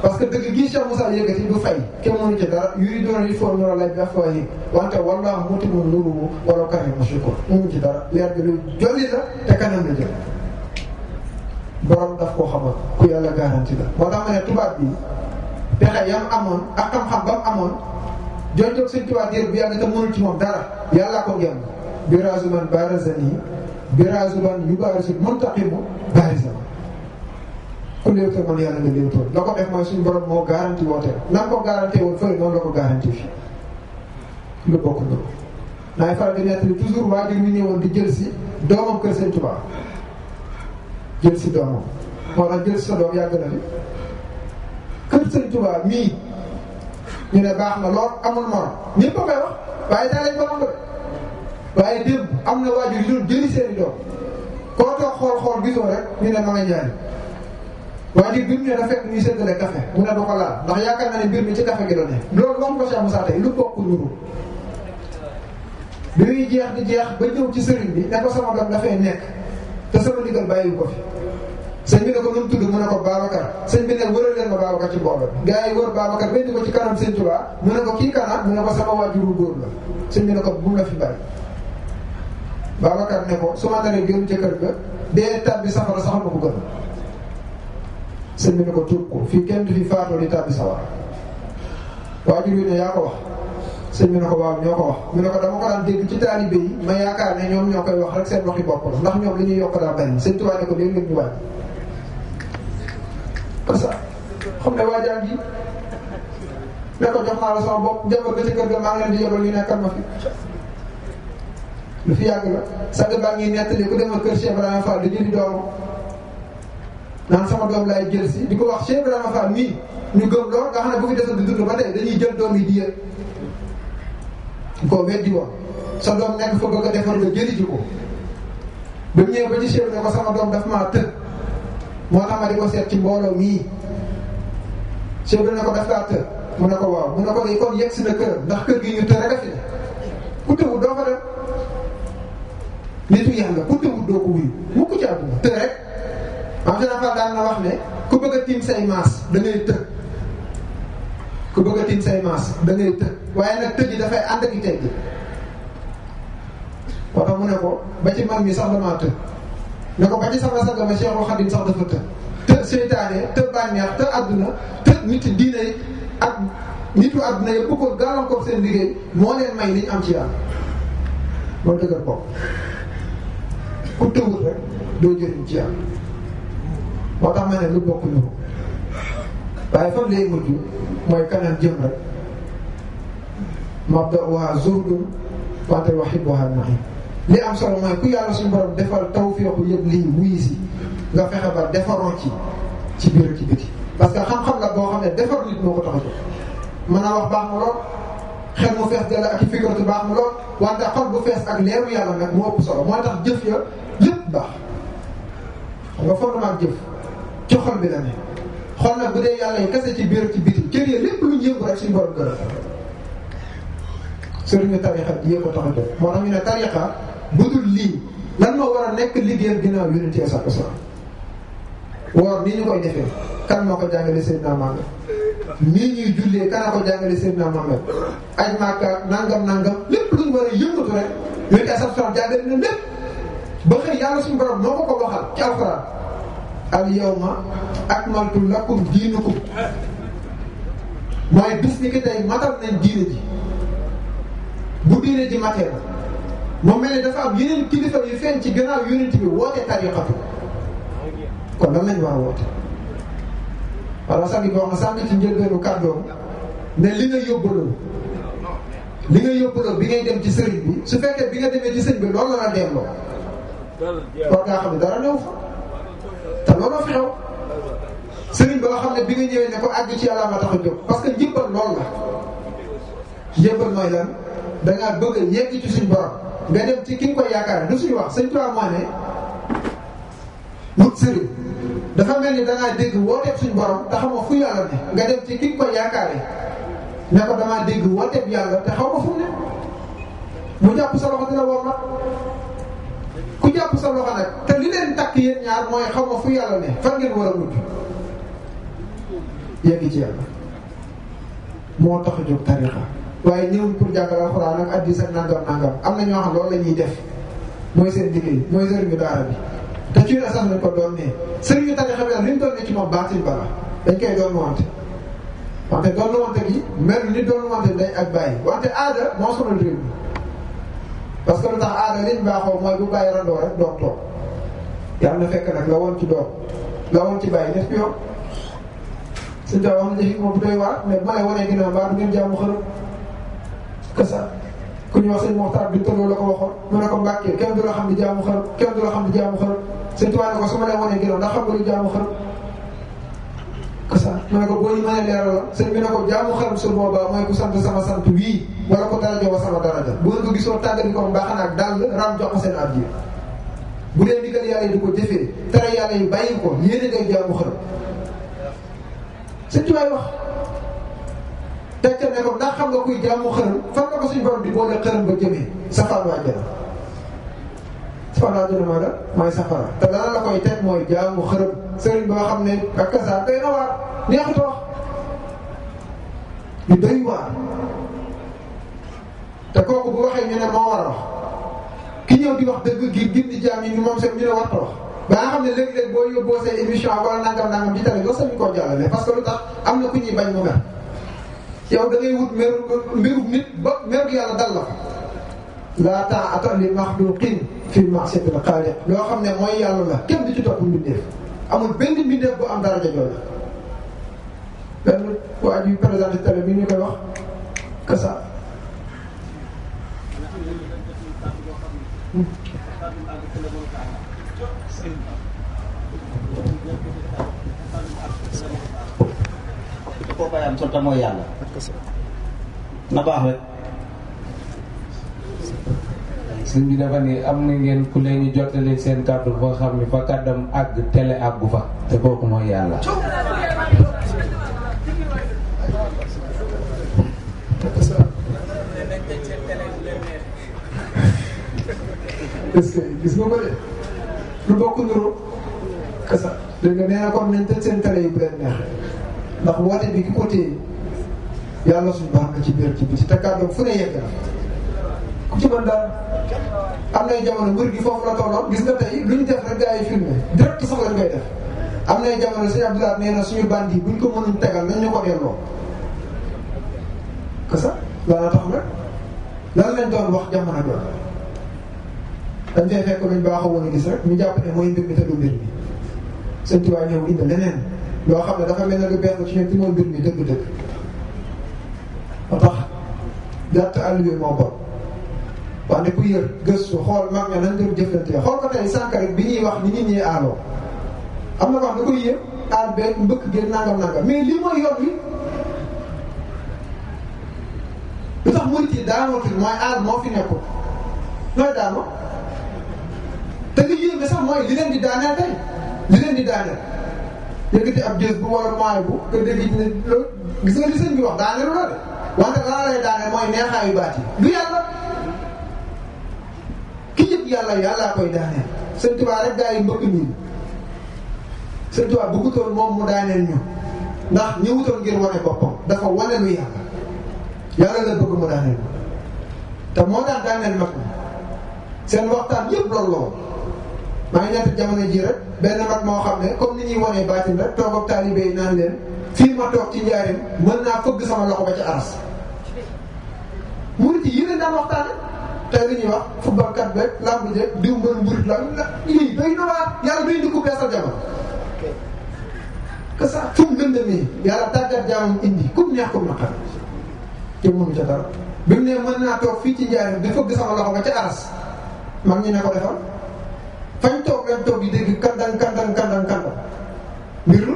parce que dëgg gii Cheikh Moussa yëkkati du fay kenn mënu ci dara yuri doona il faut nura lay bi afwahi wante wallaahu mutimmu nuurihi walaw kariha mushrikuun mënu ci dara leer bi lu jolli la te kanam la jël borom daf koo xamal ku yàlla garanti la moo tax ma ne tubaab bi pexe yam amoon ak xam-xam ba mu amoon joojoog Sëñ Tuubaa diir bu yàgg te mënul ci moom dara yàlla ko ngem biraasu man barazani biraasu man yubaarisul muntaqimu barizan ku léewtoo man yàlla nga léewtoo la ko def mooy suñu borom moo garanti woote nan ko garanti woon fële noonu la ko garanti fi lu bokk na naay faral di nettali toujours waajur mi ñëwoon di jël si doomam kër Sëñ Tuubaa jël si doomam moo tax jël si sa doom yàgg na fi kër Sëñ Tuubaa mii ñu ne baax na lool amul morom ñëpp a koy wax waaye daa lañ ko nangu de waaye démb am na waajur yu doon jëli seeni doom koo toog xool gisoo rek ñu ne ma nga ñaari waajur bi mu ne da fekk ñuy séddale café mu ne du ko laal ndax yaakaar na ne mbir mi ci café gi la ne loolu wax ko Cheikh Moussa tey lu bokk nuru bi muy jeex di jeex ba ñëw ci sëriñ bi ne ko sama doom dafay nekk te sama ndigal bàyyiwu ko fi sëñ bi ne ko nu mu tudd mu ne ko Babacar sëñ bi ne wëral leen ma Babacar ci mbooloo gars yi wër Babacar benn ko ci kanam Sëñ Tuubaa mu ne ko kii kana mu ne ko sama waajuru góor la sëñ bi ne ko bu mu la fi bàyyi Babacar ne ko su ma naree gën ca kër ga dee tàbbi safara sax ma ko gën sëñ bi ne ko tuub ko fii kenn du fi faatoo di tàbbi sawara waajur yi ne yaa ko wax sëñ bi ne ko waaw ñoo ko wax mu ne ko dama ko daan dégg ci taalibe yi ma yaakaar ne ñoom ñoo koy wax rek seen waxi bopp la ndax ñoom li ñuy yokk daa bari Sëñ Tuubaa ne ko léeg-léeg ñu wàññi parce que xam ne waajaan gi ne ko jox naa la sama bopp njaboot ga ci kër ga maa ngi leen di yebal ñu nekkal ma fi lu fi yàgg la sàgg baa ngi nettali ku demal kër Cheikh Ibrahima Fall di jëli doomam naan sama doom laay jël si di ko wax Cheikh Ibrahima Fall mii ñu gëm lool nga xam ne bu fi desoon di dund ba tey dañuy jël doom yi di yëg koo weddi woon sa doom nekk fa bëgg a defar nga jëli ji ko ba ñëwee ba ci Cheikh ne ko sama doom daf maa tëj moo tax ma di ko seet ci mbooloo mii Cheikh ne ko daf kaa tëj mu ne ko waaw mu ne ko de kon yegg si na këram ndax kër gi ñu tëj rek a fi ne ku tëwut doo fa dem nitu yàlla ku tëwut doo ko wuyu mukk ci àdduna tëj rek en général daan na wax ne ku bëgg a tiim say maas da ngay tëj ku bëgg a tiim say maas da ngay tëj waaye nag tëj yi dafay ànd ak i teggi moo tax mu ne ko ba ci man mi sax damaa tëj ne ko ba ci sama sagama Cheikhul Khadim sax dafa tëj te seytaane te bànneex te àdduna te nit diine yi ak nitu àdduna yëpp ko gàllankoor seen liggéey moo leen may li ñu am ci yàlla moo dëgër bopp ku tëwut rek doo jëriñ ci yàlla moo tax ma ne lu bokk ñu ko waaye fan lay mujj mooy kanam jëm rek mabda'uha zuhdun wante wahibuha naim li am solo mooy ku yàlla suñu borom defal tawfiixu yëpp lii wuyi si nga fexe ba defaroo ci biir ci biti parce que xam-xam la boo xam ne defar nit moo ko tax a jóg mën a wax baax na lool xel mu fees dala ak i fikratu baax na lool wante xol bu fees ak leeru yàlla nag moo ëpp solo mooy tax jëf ya lépp baax xam nga fondement jëf ci xol bi la ne xol nag bu dee yàlla yi kese ci biir ci biti cër yi lépp lu ñu yëngu rek suñu borom gërëm sëriñu tarixa bi yee ko tax a jóg moo tax ñu ne tarixa bu dul lii lan moo war a nekk liggéeyam ginnaaw yonent yi sallallahu alayhi wasallam woor nii ñu koy defee kan moo ko jàngale Seydina Muhammad nii ñuy jullee kan a ko jàngale Seydina Muhammad aj Makka nangam lépp lu ñu war a yëngatu rek yonent yi sallallahu alayhi wasallam jàngale na lépp ba xëy yàlla suñu borom moo ko waxal ci alxuraan al yawma akmaltu lakum diinukum mooy bis ni ki tey matal nañ diine ji. bu diine ji matee la moom mel ni dafa am yeneen kilifa yu feeñ ci gannaaw yonent bi woote tariqatu kon lan lañ war a woote. wala sax bi wax na sànq ci njëlbeenu kàddoom ne li nga yóbbaloo bi ngay dem ci sëriñ bi su fekkee bi nga demee ci sëriñ bi loolu la delloo war ngaa xam ne dara new fa te looloo fi xew sëriñ ba nga xam ne bi nga ñëwee ne ko àgg ci yàlla ma tax a jóg parce que njëbbal loolu la njëbbal mooy lan dangaa bëgg a yegg ci suñ borom nga dem ci ki nga koy yaakaar du suñu wax sëñ Tuubaa moo ne wut sëriñ dafa mel ni dangaa dégg wooteeb suñ borom te xamoo fu yàlla ne nga dem ci ki nga koy yaakaaree ne ko damaa dégg wooteeb yàlla te xaw ma fu mu ne mu jàpp sa loxo dina woo mat ku jàpp sa loxo nag te li leen takk yéen ñaar mooy xaw ma fu yàlla ne fan ngeen war a mujj yegg ci yàlla moo tax a jóg tariqa waaye ñëwul pour jàngal alxuraan ak hadiis ak nangam nangam am na ñoo xam loolu la ñuy def mooy seen liggéey mooy sëriñu daara bi te ci sax lañ ko doon ne sëriñu tariqa bi li ñu doon ne ci moom baatil bala dañ koy doon wante doon wante gi mel ni doon wante day ak bàyyi wante aada moo sonal réew mi parce que lu tax aada liñ baaxoo mooy bu bàyyi randoo rek doom toog yàlla na fekk nag la woon ci doom la woon ci bàyyi def yow suñu taw wax na jëfi moom bu doy waar mais bu ma lay wanee ginnaaw mbaa du ngeen jaamu xërëm que ça ku ñu wax sëñ Moxtaar bi tëddoo la ko waxoon mu ne ko Mbàkke kenn du la xam di jaamu xërëm kenn du la xam di jaamu xërëm sëñ Tuubaa ne ko su ma lay wanee ginnaaw ndax xam nga lu jaamu xërëm que ça mu ne ko boo ñu mënee leeral la sëñ bi ne ko jaamu xërëm su boobaa mooy ku sant sama sant wii wala ko daraja wa sama daraja bu ngeen ko gisoo tàggati ko mbaax na ak dàll ram jox ko seen addiya bu dee ndigal yàlla yi di ko jëfee tere yàlla yi bàyyi ko yéene ngay jaamu xërëm sëñ Tuubaa wax tegtal ne ko ndax xam nga kuy jaamu xërëm fan nga ko suñu borom di boole xërëm ba jëmee safara waa jëna safara waa jëna mooy la mooy safara te dana la koy teg mooy jaamu xërëm sëriñ boo xam ne ak kasa doy na waar neexut wax ñu doy waar te kooku bu waxee ñu ne moo war a wax ki ñëw di wax dëgg gi gindi jaam yi ñu moom seen ñu ne warta wax ba nga xam ne léeg-léeg boo yóbboo say émission wala nangam ci télé doo sañu koo jàllale parce que lu tax am na ku ñuy bañ mu mer yow da ngay wut mbiru nit ba meru yàlla dal la fa laa taa'ata li maxluqin fi ma'siyatil xaaliq loo xam ne mooy yàlla la kenn du ci topp mbindeef amul benn mbindeef bu am daraja jooju benn waa ji présenté télé bi ñu koy wax que ça ko bayam solta mooy yàlla na baax rek sëñ bi dafa ni am na ngeen ku leen ñu jottali seen kàddu boo xam ne fa kàddam àgg télé àggu fa te kooku mooy yàlla est-ce que gis nga ko de lu bokk nuroo kasa dégg nga nee na kon nañ tëj seen télé yi bu leen neex ndax woote bi ki ko téye yàlla suñu baax na ci biir ci biti te kàddoom fu ne yegg na ku ci mën daal am nay jamono mbir gi foofu la tolloon gis nga tey lu ñu def rek gars yi filmé direct sax lañ koy def am nay jamono sëñ Abdoulaye nee na suñu bandi buñ ko mënuñ tegal nañ ñu ko delloo kasa laa tax nag lan lañ doon wax jamono doon dañ fay fekk luñ baaxoo woon a gis rek ñu jàpp ne mooy mbir mi te du mbir mi sëñ Tuubaa ñëw indi leneen loo xam ne dafa mel ne lu benn ci ñoom ci mooy mbir mi dëgg-dëgg moo tax gàtt àll bi moo bon wante ku yër gëstu xool mag ña nañ doon jëflante xool ko tey sànq rek bi ñuy wax ni nit ñi aaloo am na ko wax da koy yër aal beeg mbëkk génn nangam mais lii mooy yoon wi lu tax murit yi daanootul mooy aal moo fi nekkul nooy daanoo te li yéeme sax mooy li leen di daaneel tey li leen di daaneel yëkkati ab jës bu wala mooy bu nga dégg ne loolu gis nga li sëñ bi wax daaneelu la de wante laa lay daaneel mooy neexaayu baat yi du yàlla ki yëpp yàlla yàllaa koy daaneel sëñ Tuubaa rek gaa yi mbëkk nii sëñ Tuubaa bëggutoon moom mu daaneel ñu ndax ñëwutoon ngir wane boppam dafa wane lu yàlla la bëgg mu daaneel te moo daan daaneel mag mi seen waxtaan yëpp loolu la woon maa ngi nekk jamono ji rek benn mag moo xam ne comme ni ñuy wanee baatin rek toog ak taalibe yi naan leen fii ma toog ci njaarim mën naa fëgg sama loxo ba ci aras murit yi yéen daan waxtaane tey li ñuy wax football kat beeg lamb jeeg diw mbër murit la lii doy na waar yàlla doy ndikku beesal jamono que ça fu mu lëndamee yàlla tàggat jaamam indi kum neex kum naqar te mënu ca dara bi mu ne mën naa toog fii ci njaarim di fëgg sama loxo ba ca aras mag ñi ne ko defal fañ toog lañ toog di dégg kandang mbir la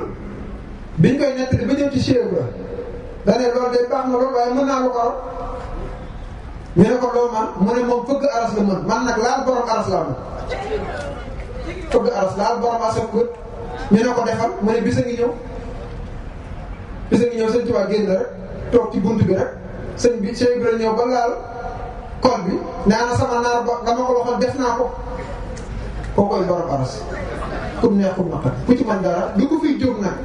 biñ koy nettali ba ñëw ci Cheikh Ibra da ne loolu day baax na loolu waaye mën naa lu ko raw ñu ne ko loo man mu ne moom fëgg aras la mën man nag laal borom aras laa mën fëgg aras laal borom aras ak bët ñu ne ko defal mu ne bisa ngi ñëw sëñ Tuubaa génn rek toog ci bunt bi rek sëñ bi Cheikh Ibra ñëw ba laal kol bi nee na sama naar ba nga ma ko waxoon def naa ko koo koy borom aras kum neex kum naqar ku ci man dara lu ko fiy jóg nag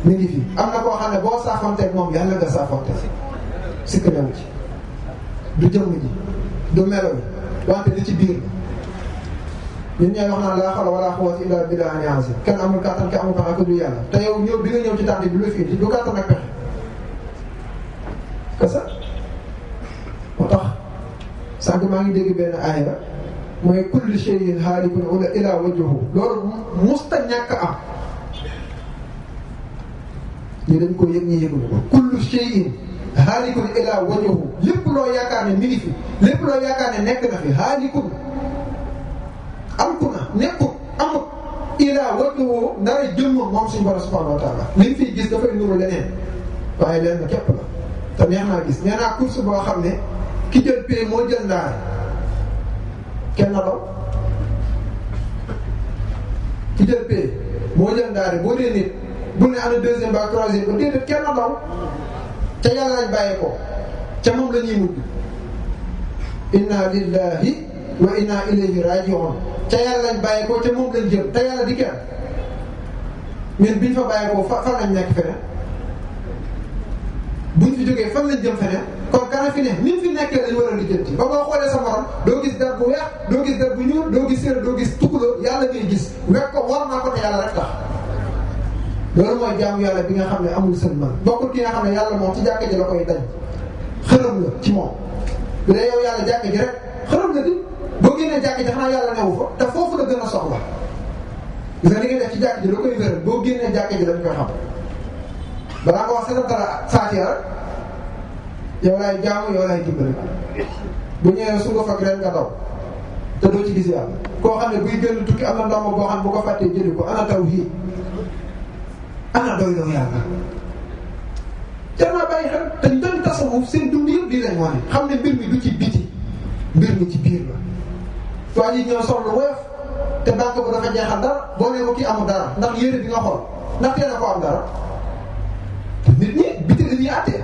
mi ngi fi am na koo xam ne boo saafonteeg moom yàlla nga saafonte sikk newu ci du jëmm ji du melo bi wante li ci biir ñun ñooy wax naan laa xawla wala quwwata illa billahi al-azim kenn amul kàttan kenn amul pexe ko du yàlla te yow ñëw bi nga ñëw ci tànn bi lu fi indi du kàttan ak pexe que ça moo tax sànq maa ngi dégg benn aaya mooy kullu shay'in haalikun ilaa wajhihi loolu musta ñàkk am ñu dañ ko yëg ñi yëguñu ko kullu shay'in haalikun ilaa wajhihi lépp loo yaakaar ne mi ngi fi lépp loo yaakaar ne nekk na fi haalikun amku na nekkut amut ilaa wajhihi ndara jëmmam moom suñu borom subhanahu wa taala liñ fiy gis dafay nuru leneen waaye leen na képp la te neex naa gis nee naa course boo xam ne ki jël pay moo jël ndaare kenn na daw ki jël pay moo jël ndaare boo dee nit bu ne ana deuxième ba troisième ba déedéet kenn na daw ca yàlla lañ bàyyee ko ca moom la ñuy mujj inna lillahi wa inna ilayhi raji'un ca yàlla lañ bàyyee ko ca moom lañ jëm te yàlla di kenn ñun biñ fa bàyyee ko fan lañ nekk feneen buñ fi jógee fan lañ jëm feneen kon kana fi ne ni fi nekkee lañ war a lijjanti ba boo xoolee sa morom doo gis der bu weex doo gis der bu ñuul doo gis séeréer doo gis tukkuloo yàlla ngay gis wekk ko war naa ko te yàlla rek tax loolu mooy jaamu yàlla bi nga xam ne amul sën man bokkul ki nga xam ne yàlla moom ci jàkka ji la koy dañ xërëm la ci moom bu dee yow yàlla jàkka ji rek xërëm la di boo génnee jàkka ji xanaa yàlla newu fa te foofu la gën a soxla gis nga li nga def ci jàkka ji la koy wéral boo génnee jàkka ji lañ koy xam balaa nga wax seetal dara Faatiha rek yow laay jaamu yow laay dimbali bu ñëwee su nga fag ren nga daw te doo ci gis yàlla koo xam ne buy génn tukki am na ndomba boo xam ne bu ko fàttee jëli ko ana tawhiid ana doy loo yàlla jar naa bàyyi xel te ñooñu tasawuf seen dund yëpp di lañ wane xam ne mbir mi du ci biti mbir mi ci biir la waa ji ñëw sol lu woyof te banque bu dafa jeexal dara boo nee ko kii amul dara ndax yére bi nga xool ndax teel a ko am dara te nit ñi biti la ñuy àttee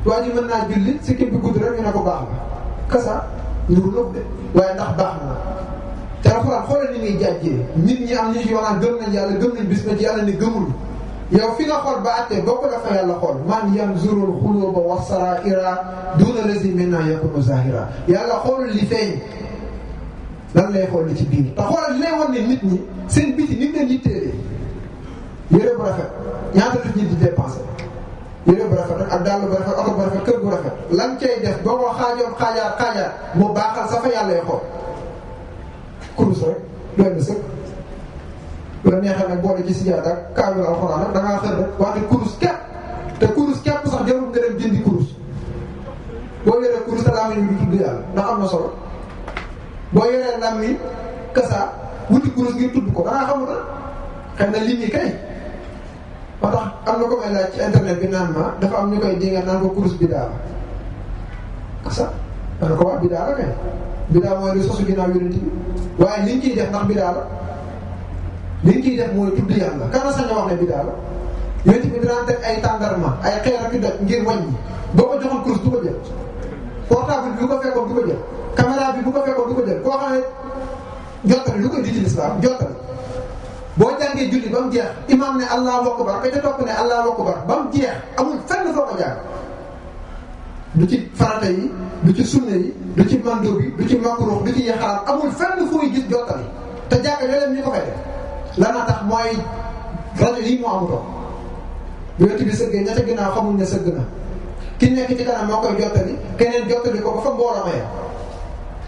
waa ji mën naa julli si képp bi gudd rek ñu ne ko baax na kasa nuru lëf de waaye ndax baax na te alxuraan xoolal ni muy jàjjee nit ñi am ñu ci waxaan gëm nañ yàlla gëm nañ bis ba ci yàlla ne gëmul yow fi nga xool ba àttee boo ko dafa yàlla xool man yanzurul xuluba wa saraira duna lazi minna yakunu zahira yàlla xoolul li feeñ lan lay xool li ci biir te xoolal li lay wan ne nit ñi seen biti ni mu leen yitteelee yére bu rafet ñaata nit ñi di dépensé yére bu rafet rek ak dàll bu rafet oto bu rafet kër bu rafet lan cay def boo ko xaajoon xaajaar mu baaxal sa fa yàlla xool kurus rek doy na sëkk bu la neexee nag boole ci sijaada ak kaamil alxuraan nag da ngaa xër rek wante kurus kepp te kurus kepp sax jarul nga dem jëndi kurus boo yoree kurus te làmmiñ bi du tudd yàlla ndax am na solo boo yoree làmmiñ kasa wuti kurus ngir tudd ko da ngaa xamul nag xëy na lim yi kay ba tax am na ko may laaj ci internet bi naan ma dafa am ñu koy dinga naan ko kurus bidaa la kasa dana ko wax bidaa la kay bidaa mooy lu sosu ginnaaw yonent bi waaye liñ ciy def ndax bidaa la liñ ciy def mooy tudd yàlla kana sañ a wax ne bidaa la yonent bi dinaan teg ay tàndarma ay xeer ak yu doj ngir wàññi boo ko joxoon kurus du ko jël portable bi bu ko fekkoon du ko jël caméra bi bu ko fekkoon du ko jël koo xam ne jottali lu koy di ci lislaam jottali boo jàngee julli ba mu jeex imaam ne allahu akbar ka ca topp ne allahu akbar ba mu jeex amul fenn foo ko jàng du ci farata yi du ci sunna yi du ci mando bi du ci makruh du ci yaxaraam amul fenn fooy gis jottali te jàkka yooyu ñu ko fay def lan na tax mooy rajo yi moo amutoon yonent bi sëggee ña ca ginnaaw xamul ne sëgg na ki nekk ci kanam moo koy jottali keneen jottali ko ba fa mbooloo ma yem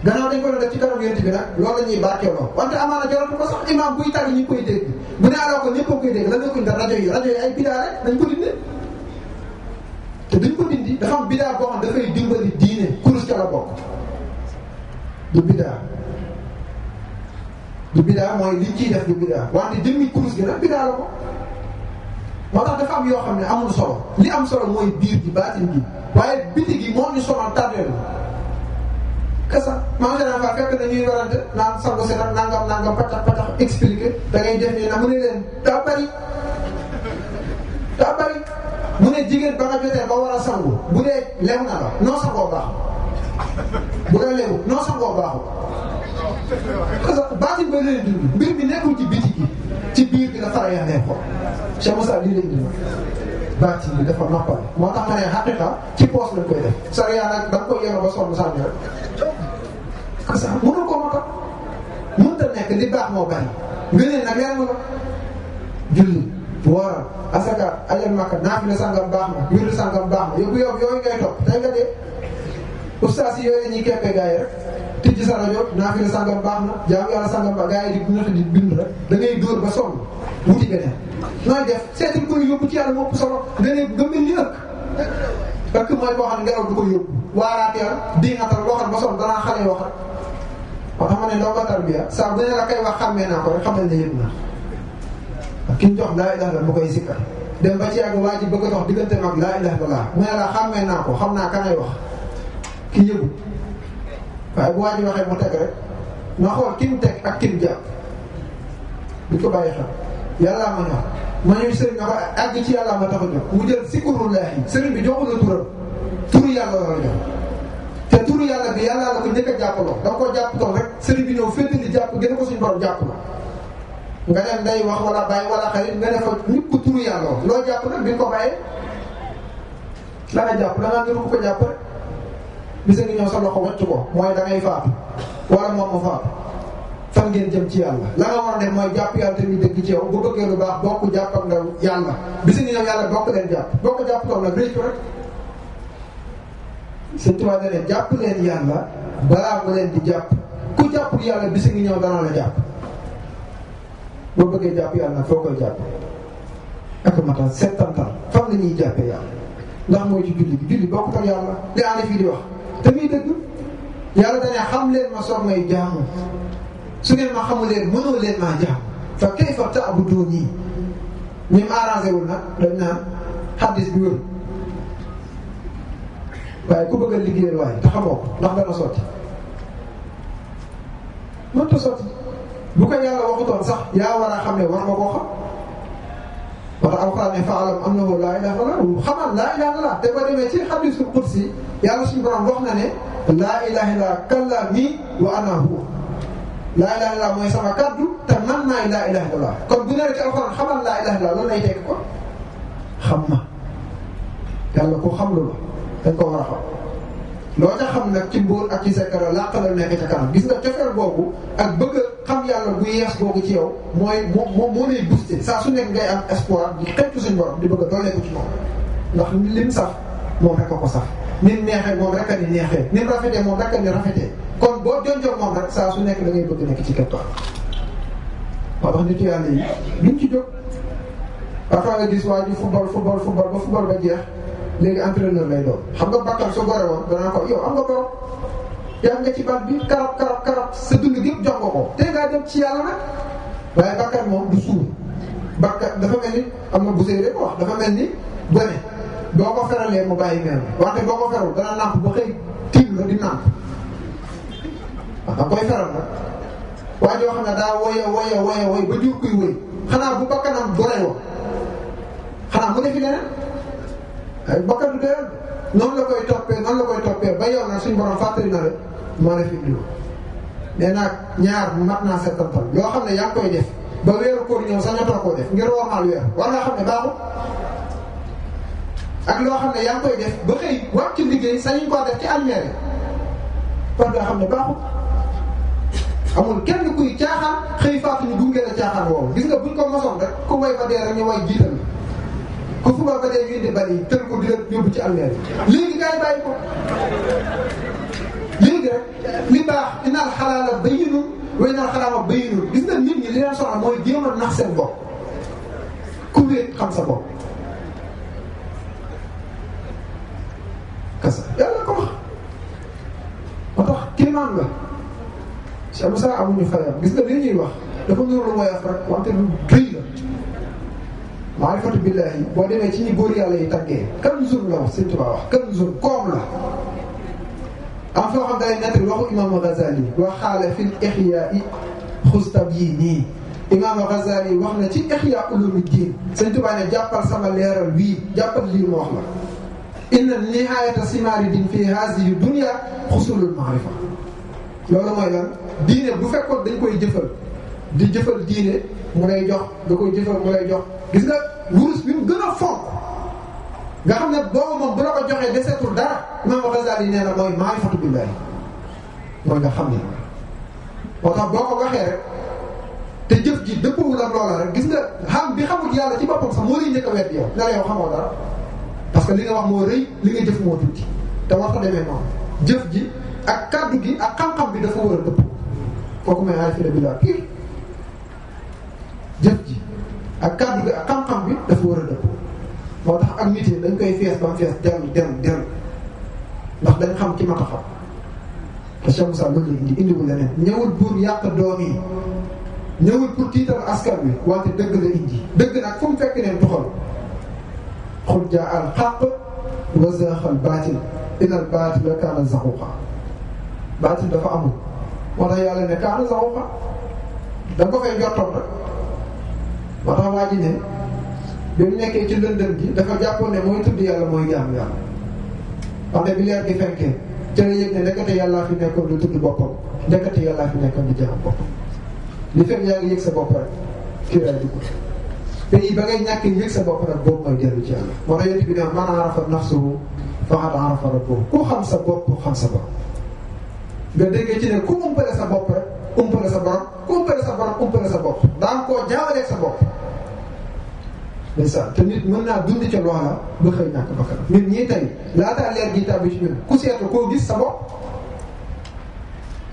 gannaaw dañ ko doon def ci kanam yonent bi nag loolu la ñuy barkeeloo wante amaana jaratu ko sax imaam buy tari ñi koy dégg bu ne aloo ko ñëpp a koy dégg lan la koy def rajo yi ay bidaa rek dañ ko dindi te duñ ko dindi dafa am bidaa boo xam dafay dimbali diine kurus ca la bokk du bidaa mooy liñ ciy def du bidaa wante jëmmi kurus gi nag bidaa la ko moo tax dafa am yoo xam ne amul solo li am solo mooy biir gi baatin gi waaye biti gi moo ñu sonal tardeel kasa maa ngi leen fekk na ñuy warante naan sangu si nag nangam patax expliqué da ngay def nii na mu ne leen daa bari mu ne jigéen ba nga jotee ba war a sangu bu dee lew na la noo sangoo baax bu dee lewu noo sangoo baaxul kasa baatin ba leen dund mbir mi nekkul ci biti gi ci biir bi la fara yàndee ko Cheikh Moussa lii lañ dund baatin bi dafa noppal moo tax ma ne xaqiqa ci poos lañ koy def sariya nag da nga koy yeno ba sonn sànni rek kasa mënul koo matal mënta nekk li baax moo bari ngëneel nag leer na la julli wooral asaka ajal makka naafila sangam baax na wirdu sangam baax na yóbbu yooyu ngay topp tey nga dee ustaas yi yooyu la ñuy keppee gars yi rek tijji sa rajo naafila sangam baax na jaamu yàlla sangam baax gars yi di nata di bind rek da ngay dóor ba sonn wuti beneen nooy def seetil koy yóbbu ci yàlla mopp solo nga ne nga mel ni ëkk mooy koo xam ne ngelaw du ko yóbbu waaraateel diŋatal waxal ba sonn danaa xale wax rek moo tax ma ne ndongo tarbiya saa bu ne la koy wax xàmmee naa ko rek xamal ne yëg naa ki ñu jox laa ilaha illallah mu koy sikkar dem ba ci yàgg waa ji bëgg a dox diggante mag laa ilaha illallah mu ne la xàmmee naa ko xam naa kanay wax ki yëgu waaye bu waa ji waxee mu teg rek na xool ki mu teg ak ki mu jàpp du ko bàyyi xel yàllaa ma ñor ma ñuy sëriñ na ko àgg ci yàllaa ma tax a jóg mu jël sikkurullahi sëriñ bi joxul la turam turu yàlla la jox te turu yàlla bi yàllaa la ko njëkk a jàppaloo da nga koo jàppatoon rek sëriñ bi ñëw féetali jàpp gën a ko suñu borom jàppaloo nga dem day wax wala bàyyi wala xarit nga ne fa ñëpp ko turu yàlla loo jàpp nag bi nga ko bàyyee la nga jàpp da ngaa niru ko jàpp rek bisa ngi ñëw sa loxo wàcc ko mooy da ngay faatu wala moom ma faatu fan ngeen jëm ci yàlla la nga war a def mooy jàpp yàlla te ñu dëgg ci yow bu bëggee lu baax bokk jàpp ak ndaw yàlla bisa ngi ñëw yàlla bokk leen jàpp bokk jàpp toog nag réccu rek Sëñ Tuubaa ne leen jàpp leen yàlla balaa mu leen di jàpp ku jàppul yàlla bisa ngi ñëw dana la jàpp boo bëggee jàpp yàlla nag foo koy jàpp ak matal settantal fan la ñuy jàppee yàlla ndax mooy ci julli bokkut ak yàlla li ànd fii di wax te muy dëgg yàlla dane xam leen ma soog may jaamu su ngeen ma xamu leen mënoo leen maa jaamu fa kayfa ta'buduuni ñi mu arrangé wul nag dañ naan xaddis bi wër waaye ku bëgg a liggéeyal waaye te xamoo ko ndax dana sotti mënta sotti bu ko yàlla waxutoon sax yaa war a xam ne war nga koo xam wala alxuraan ne fa'lam annahu laa ilaaha illallaah xamal laa ilaaha illallaah te boo demee ci hadiisul qudsi yàlla suñu borom wax na ne laa ilaaha illallaah kalaami wa ana huwa laa ilaaha illallaah mooy sama kaddu te man maay laa ilaaha illallaah kon bu ñëwee ci alxuraan xamal laa ilaaha illallaah loolu lay tekk ko xam ma yàlla ko xam lu la dañ ko war a xam loo ca xam nag ci mbóor ak ci sekkara làq la nekk ca kanam gis nga cofeel boobu ak bëgg a xam yàlla bu yees boobu ci yow mooy moo lay boosté saa su nekk ngay am espoir di xëcc suñu borom di bëgg a dooleeku ci moom ndax lim saf moom rek a ko saf ni mu neexee moom rek a ni neexee ni mu rafetee moom rek a ni rafetee kon boo jonjoog moom rek saa su nekk da ngay bëgg nekk ci keppaar moo tax nitu yàlla yi duñ ci jóg parfois nga gis waa ji football ba football ba jeex léegi entraîneur lay doon xam nga Bakar su gore woon danaa ko yow am nga borom yaa nga ci bal bi karab sa dund gi yëpp jox nga ko te ngaa dem ci yàlla nag waaye Bakar moom du suur Bakar dafa mel ni am na bu sey rek wax dafa mel ni gone boo ko feralee mu bàyyi mel wante boo ko ferul dana nàmp ba xëy tiim la di nàmp wax da koy feral nag waa joo xam ne daa woye ba jur kuy woy xanaa bu bakkanam gore woon xanaa mu ne fi leneen ay bakkan du dee noonu la koy toppee ba yow nag suñu borom fàttali na la moo la fi indi mais nag ñaar mat naa settantal yoo xam ne yaa ngi koy def ba weeru koor ñëw sañatoo koo def ngir wormaal weer war nga xam ne baaxul ak loo xam ne yaa ngi koy def ba xëy wàcc liggéey sañuñ koo def ci almeer yi kon nga xam ne baaxul. amul kenn kuy caaxaan xëy faatu ñu gunge la caaxaan woowu gis nga buñ ko mosoon rek ku way ba dee rek ñu way jiital ku fubal ba dee ñu indi bari yi tël ko di la yóbbu ci almeer yi léegi gars yi bàyyi ko léegi rek li baax inal xalaala bayyinun wa inal xaraama bayyinun gis nga nit ñi li leen soxla mooy jéem a nax seen bopp ku wéet xam sa bopp kasa yàlla ko wax moo tax kéemaan la Cheikh Moussa amuñu fayam gis nga li ñuy wax dafa nuru lu woyof rek wante lu rëy la maarifatu billaahi boo demee ci ñi góor yàlla yi tàggee kanzun la wax Sëñ Tuubaa wax kanzun koom la am foo xam day nettali waxu Imaam Ghazali wa xaale fil Ihyaa xustab yii nii Imaam Ghazali wax na ci Ihyaa Ulumuddin Sëñ Tuubaa ne jàppal sama leeral wii jàppal lii mu wax la inna nihaayata simaari din fi haadihi dunya xusulul maarifa loolu mooy lan diine bu fekkoon dañ koy jëfal di jëfal diine mu lay jox da koy jëfal mu lay jox gis nga wurus bi mu gën a fonk nga xam ne boobu moom bu la ko joxee desetul dara Imaam Ghazali nee na mooy maarifatu billaahi mooy nga xam ne moo tax boo ko waxee rek te jëf ji dëppawul ak loola rek gis nga xam bi xamul yàlla ci boppam sax moo lay njëkk a wedd yow ne la yow xamoo dara parce que li nga wax moo rëy li nga jëf moo tuuti te war ta demee noonu jëf ji ak kaddu gi ak xam-xam bi dafa war a dëpp kooku may aay fi la bilaa kii jëf ji ak kaddu gi ak xam-xam bi dafa war a dëpp moo tax ak nit yi dañ koy fees ba mu fees dellu ndax dañ xam ci mat a xam te Cheikh Moussa loolu la indiwul leneen ñëwul pour yàq doom yi ñëwul pour tiital askan bi wante dëgg la indi dëgg nag fu mu fekk neen tuxal xul jaa al xaq wa zaaqa al baatil inna al baatila kaana zahuuqa baatil dafa amul moo tax yàlla ne kaana zahuuqa da nga ko fay jortoon rek moo tax waa ji ne bi mu nekkee ci lëndëm gi dafa jàppoon ne mooy tudd yàlla mooy jaamu yàlla wante bi leer gi fenkee ca la yëg ne ndekete yàllaa fi nekkoon lu tudd boppam ndekete yàllaa fi nekkoon lu jaam boppam li fekk yaa ngi yëg sa bopp rek kii raay dugg pays ba ngay ñàkk yëg sa bopp rek boobu mooy dellu ci yàlla moo tax yonent bi ne man arafa nafsahu faqad arafa rabbahu ku xam sa bopp xam sa bopp nga déggee ci ne ku umpale sa bopp rek umpale sa borom ku umpale sa borom umpale sa bopp daan koo jaawaleeg sa bopp ndeysaan te nit mën naa dund ca loola ba xëy ñàkk bakkan nit ñii tey laataa leer gi tàbbi ci ñun ku seetu koo gis sa bopp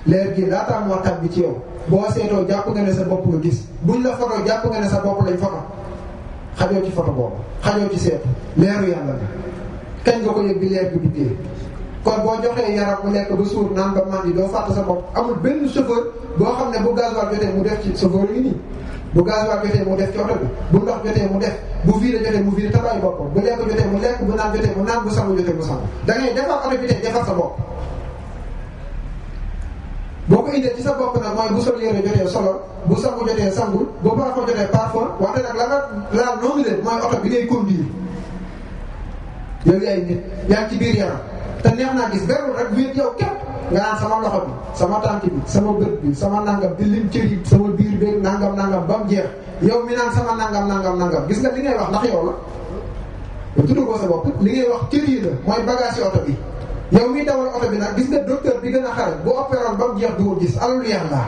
leer gi laataa moo tàbbi ci yow boo seetoo jàpp nga ne sa bopp nga gis buñ la foto jàpp nga ne sa bopp lañ foto xajoo ci foto boobu xajoo ci seetu leeru yàlla la kañ nga ko yëg bi leer bi duggee kon boo joxee yaram mu lekk ba suur naan ba màndi doo fàtte sa bopp amul benn chauffeur boo xam ne bu gasoil jotee mu def ci chauffeur yi nii bu gasoil jotee mu def ci oto bi bu ndox jotee mu def bu vitre jotee mu vitre tabaay boppam bu lekk jotee mu lekk bu naan jotee mu naan bu sangu jotee mu sangu da ngay defar oto bi tey defar sa bopp boo ko indee ci sa bopp nag mooy bu sol yére jotee solo bu sangu jotee sangul bu parfum jotee parfum wante nag la nga laal noonu leen mooy oto bi ngay conduire yow yaay nit yaa ngi ci biir yaram te neex naa gis berul rek wéet yow képp nga naan sama loxo bi sama tànk bi sama bët bi sama nangam di lim cër yi sama biir beeg nangam ba mu jeex yow mi naan sama nangam gis nga li ngay wax ndax yow la yow tudd ko sa bopp li ngay wax cër yi la mooy bagage yi oto bi yow miy dawal oto bi nag gis nga docteur bi gën a xare bu opéroon ba mu jeex du ko gis alalu yàlla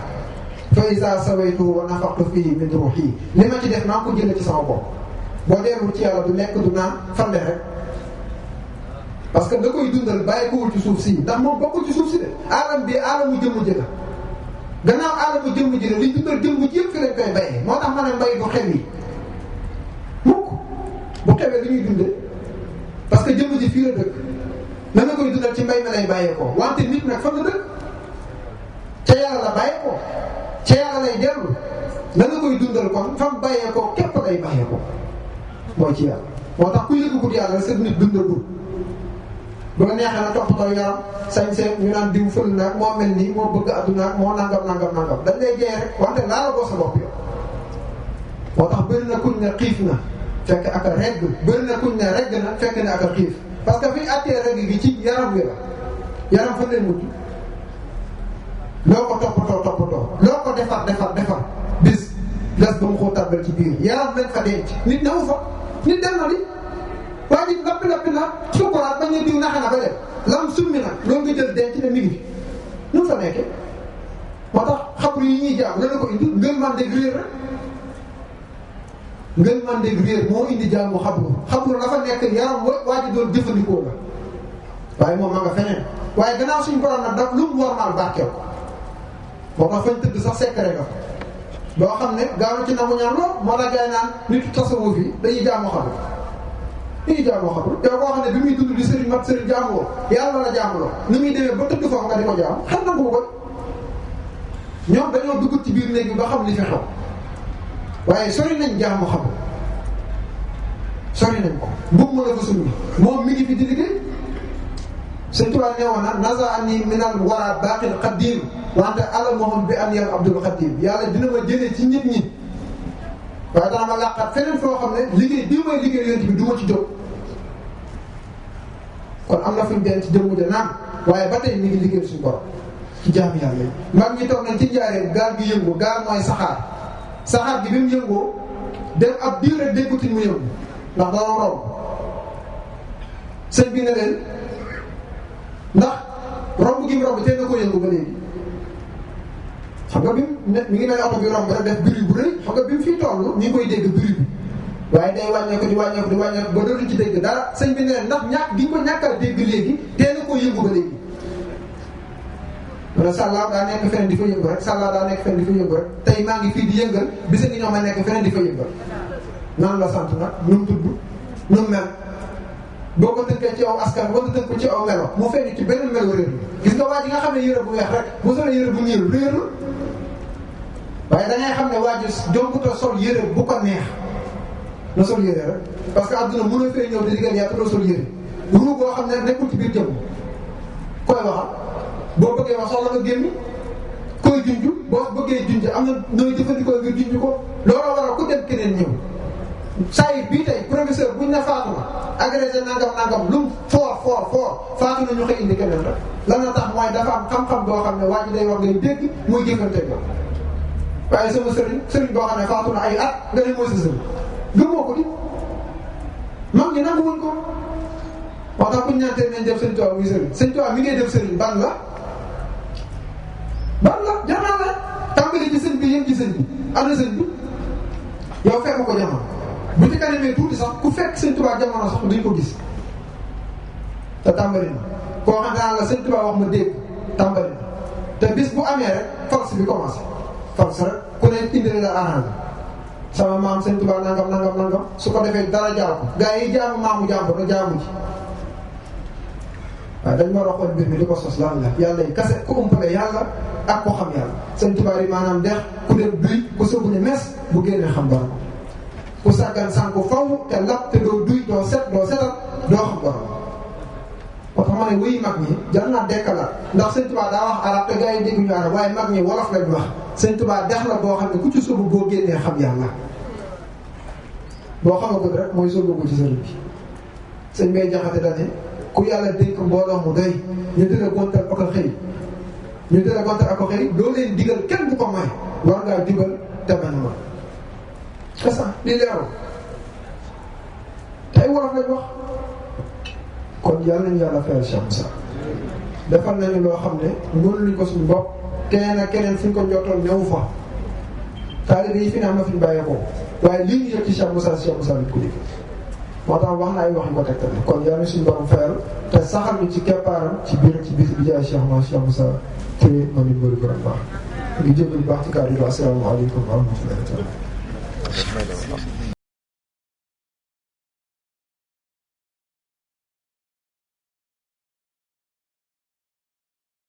fa iza sawaytuhu wa nafaqtu fihi min ruhi li ma ci def maa ngi ko jëlee ci sama bopp boo dellu ci yàlla du lekk du naan fande rek parce que da koy dundal bàyyi kowul ci suuf si ndax moom bokkul ci suuf si de alam bi alamu jëmm ji la gannaaw alamu jëmm ji la liñ dundal jëmm ji yëpp fi lañ koy bayee moo tax ma ne mbay du xew yi mukk bu xewee li ñuy dundee parce que jëmm ji fii la dëkk na nga koy dundal ci mbay mi lay bàyyeekoo wante nit nag fan la dëkk ca yàlla la bàyyeekoo ca yàlla lay dellu na nga koy dundal kon fam bàyyeekoo képp lay bàyyeekoo mooy ci yàlla moo tax ku yëgagul yàlla sa nit dundagul bu la neexee na toppatoo yaram sañ-sañ ñu naan diw fël naag moo mel nii moo bëgg adduna ak moo nangam dañ lay jee rek wante laala boo sa bopp yow moo tax bëri na kuñ ne xiif na fekk ak a regg bëri na kuñ ne regg na fekk ne ak a xiif parce que fi ñu àttee regg gi ci yaram wi la yaram fan lay mujj loo ko toppatoo loo ko defar bis ba mu ko tàbbal ci biir yaram lañ fa denc nit newu fa nit dem na li waa ji lappi na sukuraat bañ ne diw naxe na ba dem lam summi nag loolu nga jël denc ne mi ngi fi nu mu fa nekkee moo tax xabru yi ñuy jaam la ko indi ngën man dégg réer rek ngën man dégg réer moo indi jaamu xabru la fa nekk yaram waa ji doon jëfandikoo la waaye moom ma nga feneen waaye gannaaw suñu borom nag daf lu mu wormaal barkeel ko moo tax fañ tëdd sax secret nga boo xam ne gaaw na ci nangu ñaan lool moo tax gaay naan nitu tasawuf yi dañuy jaamoo xabru yow koo xam ne bi muy dund di sëriñ mat sëriñ jaamuwoo yàlla la jaamuloo ni muy demee ba tëdd foofu nga di ko jaam xam na ko ñoom dañoo dugg ci biir néeg bi ba xam li fi xew waaye sori nañ jaamu xabru sori nañ ko mbubb ma la fa summi moom mi ngi fi di liggéey Sëñ Tuubaa nee woon na naza ani minal wara baqil qadim wante alamohum bi an yal abdul qadim yàlla dina ma jëlee ci nit ñi waaye dana ma làqat feneen foo xam ne liggéey bii may liggéey yonent bi du ma ci jóg kon am na fi mu denc jëmm ja naan waaye ba tey mi ngi liggéey suñu borom ci jaami yàlla yi mag ñi toog nañ ci njaareen gaal gi yëngu gaal mooy saxaar gi bi mu yëngoo dem ab diir rek déggutuñ mu yëngu ndax dana romb sëñ bi ne leen ndax romb gi mu romb teel na ko yëngu ba léegi xam nga bi mi ngi mel oto bi romb rek def bruit bu rëy xam nga bi mu fii toll ñu ngi koy dégg bruit bi waaye day wàññeeku di wàññeeku ba dootuñ ci dégg dara sëñ bi ne leen ndax ñàkk gi ñu ko ñàkkal dégg léegi teel na koo yëngu ba léegi. wala sàllaaw daa nekk feneen di fa yëngu rek sàllaaw daa nekk feneen di fa yëngu rek tey maa ngi fii di yëngal bisa ngi ñoom ma nekk feneen di fa yëngal naan la sant nag nu mu tudd nu mu mel. boo ko tënkee ci aw askan wala tënk ko ci aw melo mu feeñ ci benn melo réer gis nga waa ji nga xam ne yére bu weex rek bu solee yére bu ñuul réerul waaye da ngay xam ne waa ji jombuta sol yére bu ko neex na sol yére rek parce que adduna mën a fee ñëw di liggéey yaa te doo sol yére ruu boo xam ne nekkul ci biir jëmm koy waxal boo bëggee wax soxla nga génn koy junj boo bëggee junj am na nooy jëfandikoo ngir junj ko looloo waral ku dem keneen ñëw saa yi bii tey professeur buñ ne faatu na agrégé nangam lu mu fort faatu na ñu koy indi keneen rek lan la tax mooy dafa am xam-xam boo xam ne waa ji day wax ngay dégg muy jëfante ko waaye sama sëriñ boo xam ne faatu na ay at nga ne mooy sa sëriñ gëmoo ko di mag ñi nangu wuñ ko moo tax buñ ñaantee nañ def sëñ Tuubaa muy sëñ Tuubaa mi ngay def sëriñ ban la jar naa la tàmbali ci sëñ bi yëm ci sëñ bi am na sëñ bi yow fekk ko jamono bu ci kanamee tuuti sax ku fekk sëñ Tuubaa jamono sax duñ ko gis te tàmbali na koo xam naa la sëñ Tuubaa wax ma dégg tàmbali na te bis bu amee rek force bi commencé force rek ku ne indi la arrangé sama maam sëñ Tuubaa nangam su ko defee dara jaaw ko gaa yi jaamu maamu jàmbur na jaamu ji waaye dañ ma roxoon mbir mi di ko sos lan la yàlla yi kase ku umpale yàlla ak ko xam yàlla sëñ Tuubaa yi maanaam dex ku dem duy ku sëbu ne mes bu génnee xam borom ku sàggan sànku faw te lap te doo duy doo setal doo xam borom moo tax ma ne wuy mag ñi jar naa dekkalaat ndax sëñ Tuubaa daa wax arab te gars yi dégguñu arab waaye mag ñi wolof lañ wax sëñ Tuubaa dex la boo xam ne ku ci sóobu boo génnee xam yàlla boo xamagul rek mooy sóobu ci sëriñ bi sëñ Bay Jaxate dane ku yàlla dénk mbooloo mu doy ñu dëla gontal ako xëy loo leen digal kenn bu ko may war ngaa jubal te man ma c'est ça li leeru tey wolof lañ wax kon yàlla nañu yàlla fayal Cheikh Moussa defal nañu loo xam ne mënuñu ko suñu bopp keneen ak keneen fu ñu ko njottoon newu fa taalibe yi fi ne am na fi ñu bàyyeekoo waaye lii ñu yëg ci Cheikh Moussa lañ ko dégg moo tax wax na ay wax yu ko tegtal kon yàlla suñu borom fayal te saxal ñu ci keppaaram ci biir ci bis bi jaay Cheikh Moussa te ma nit mbëri borom baax ngi jël bu baax ci kàddu yi asalaamaaleykum wa rahmatullahi taala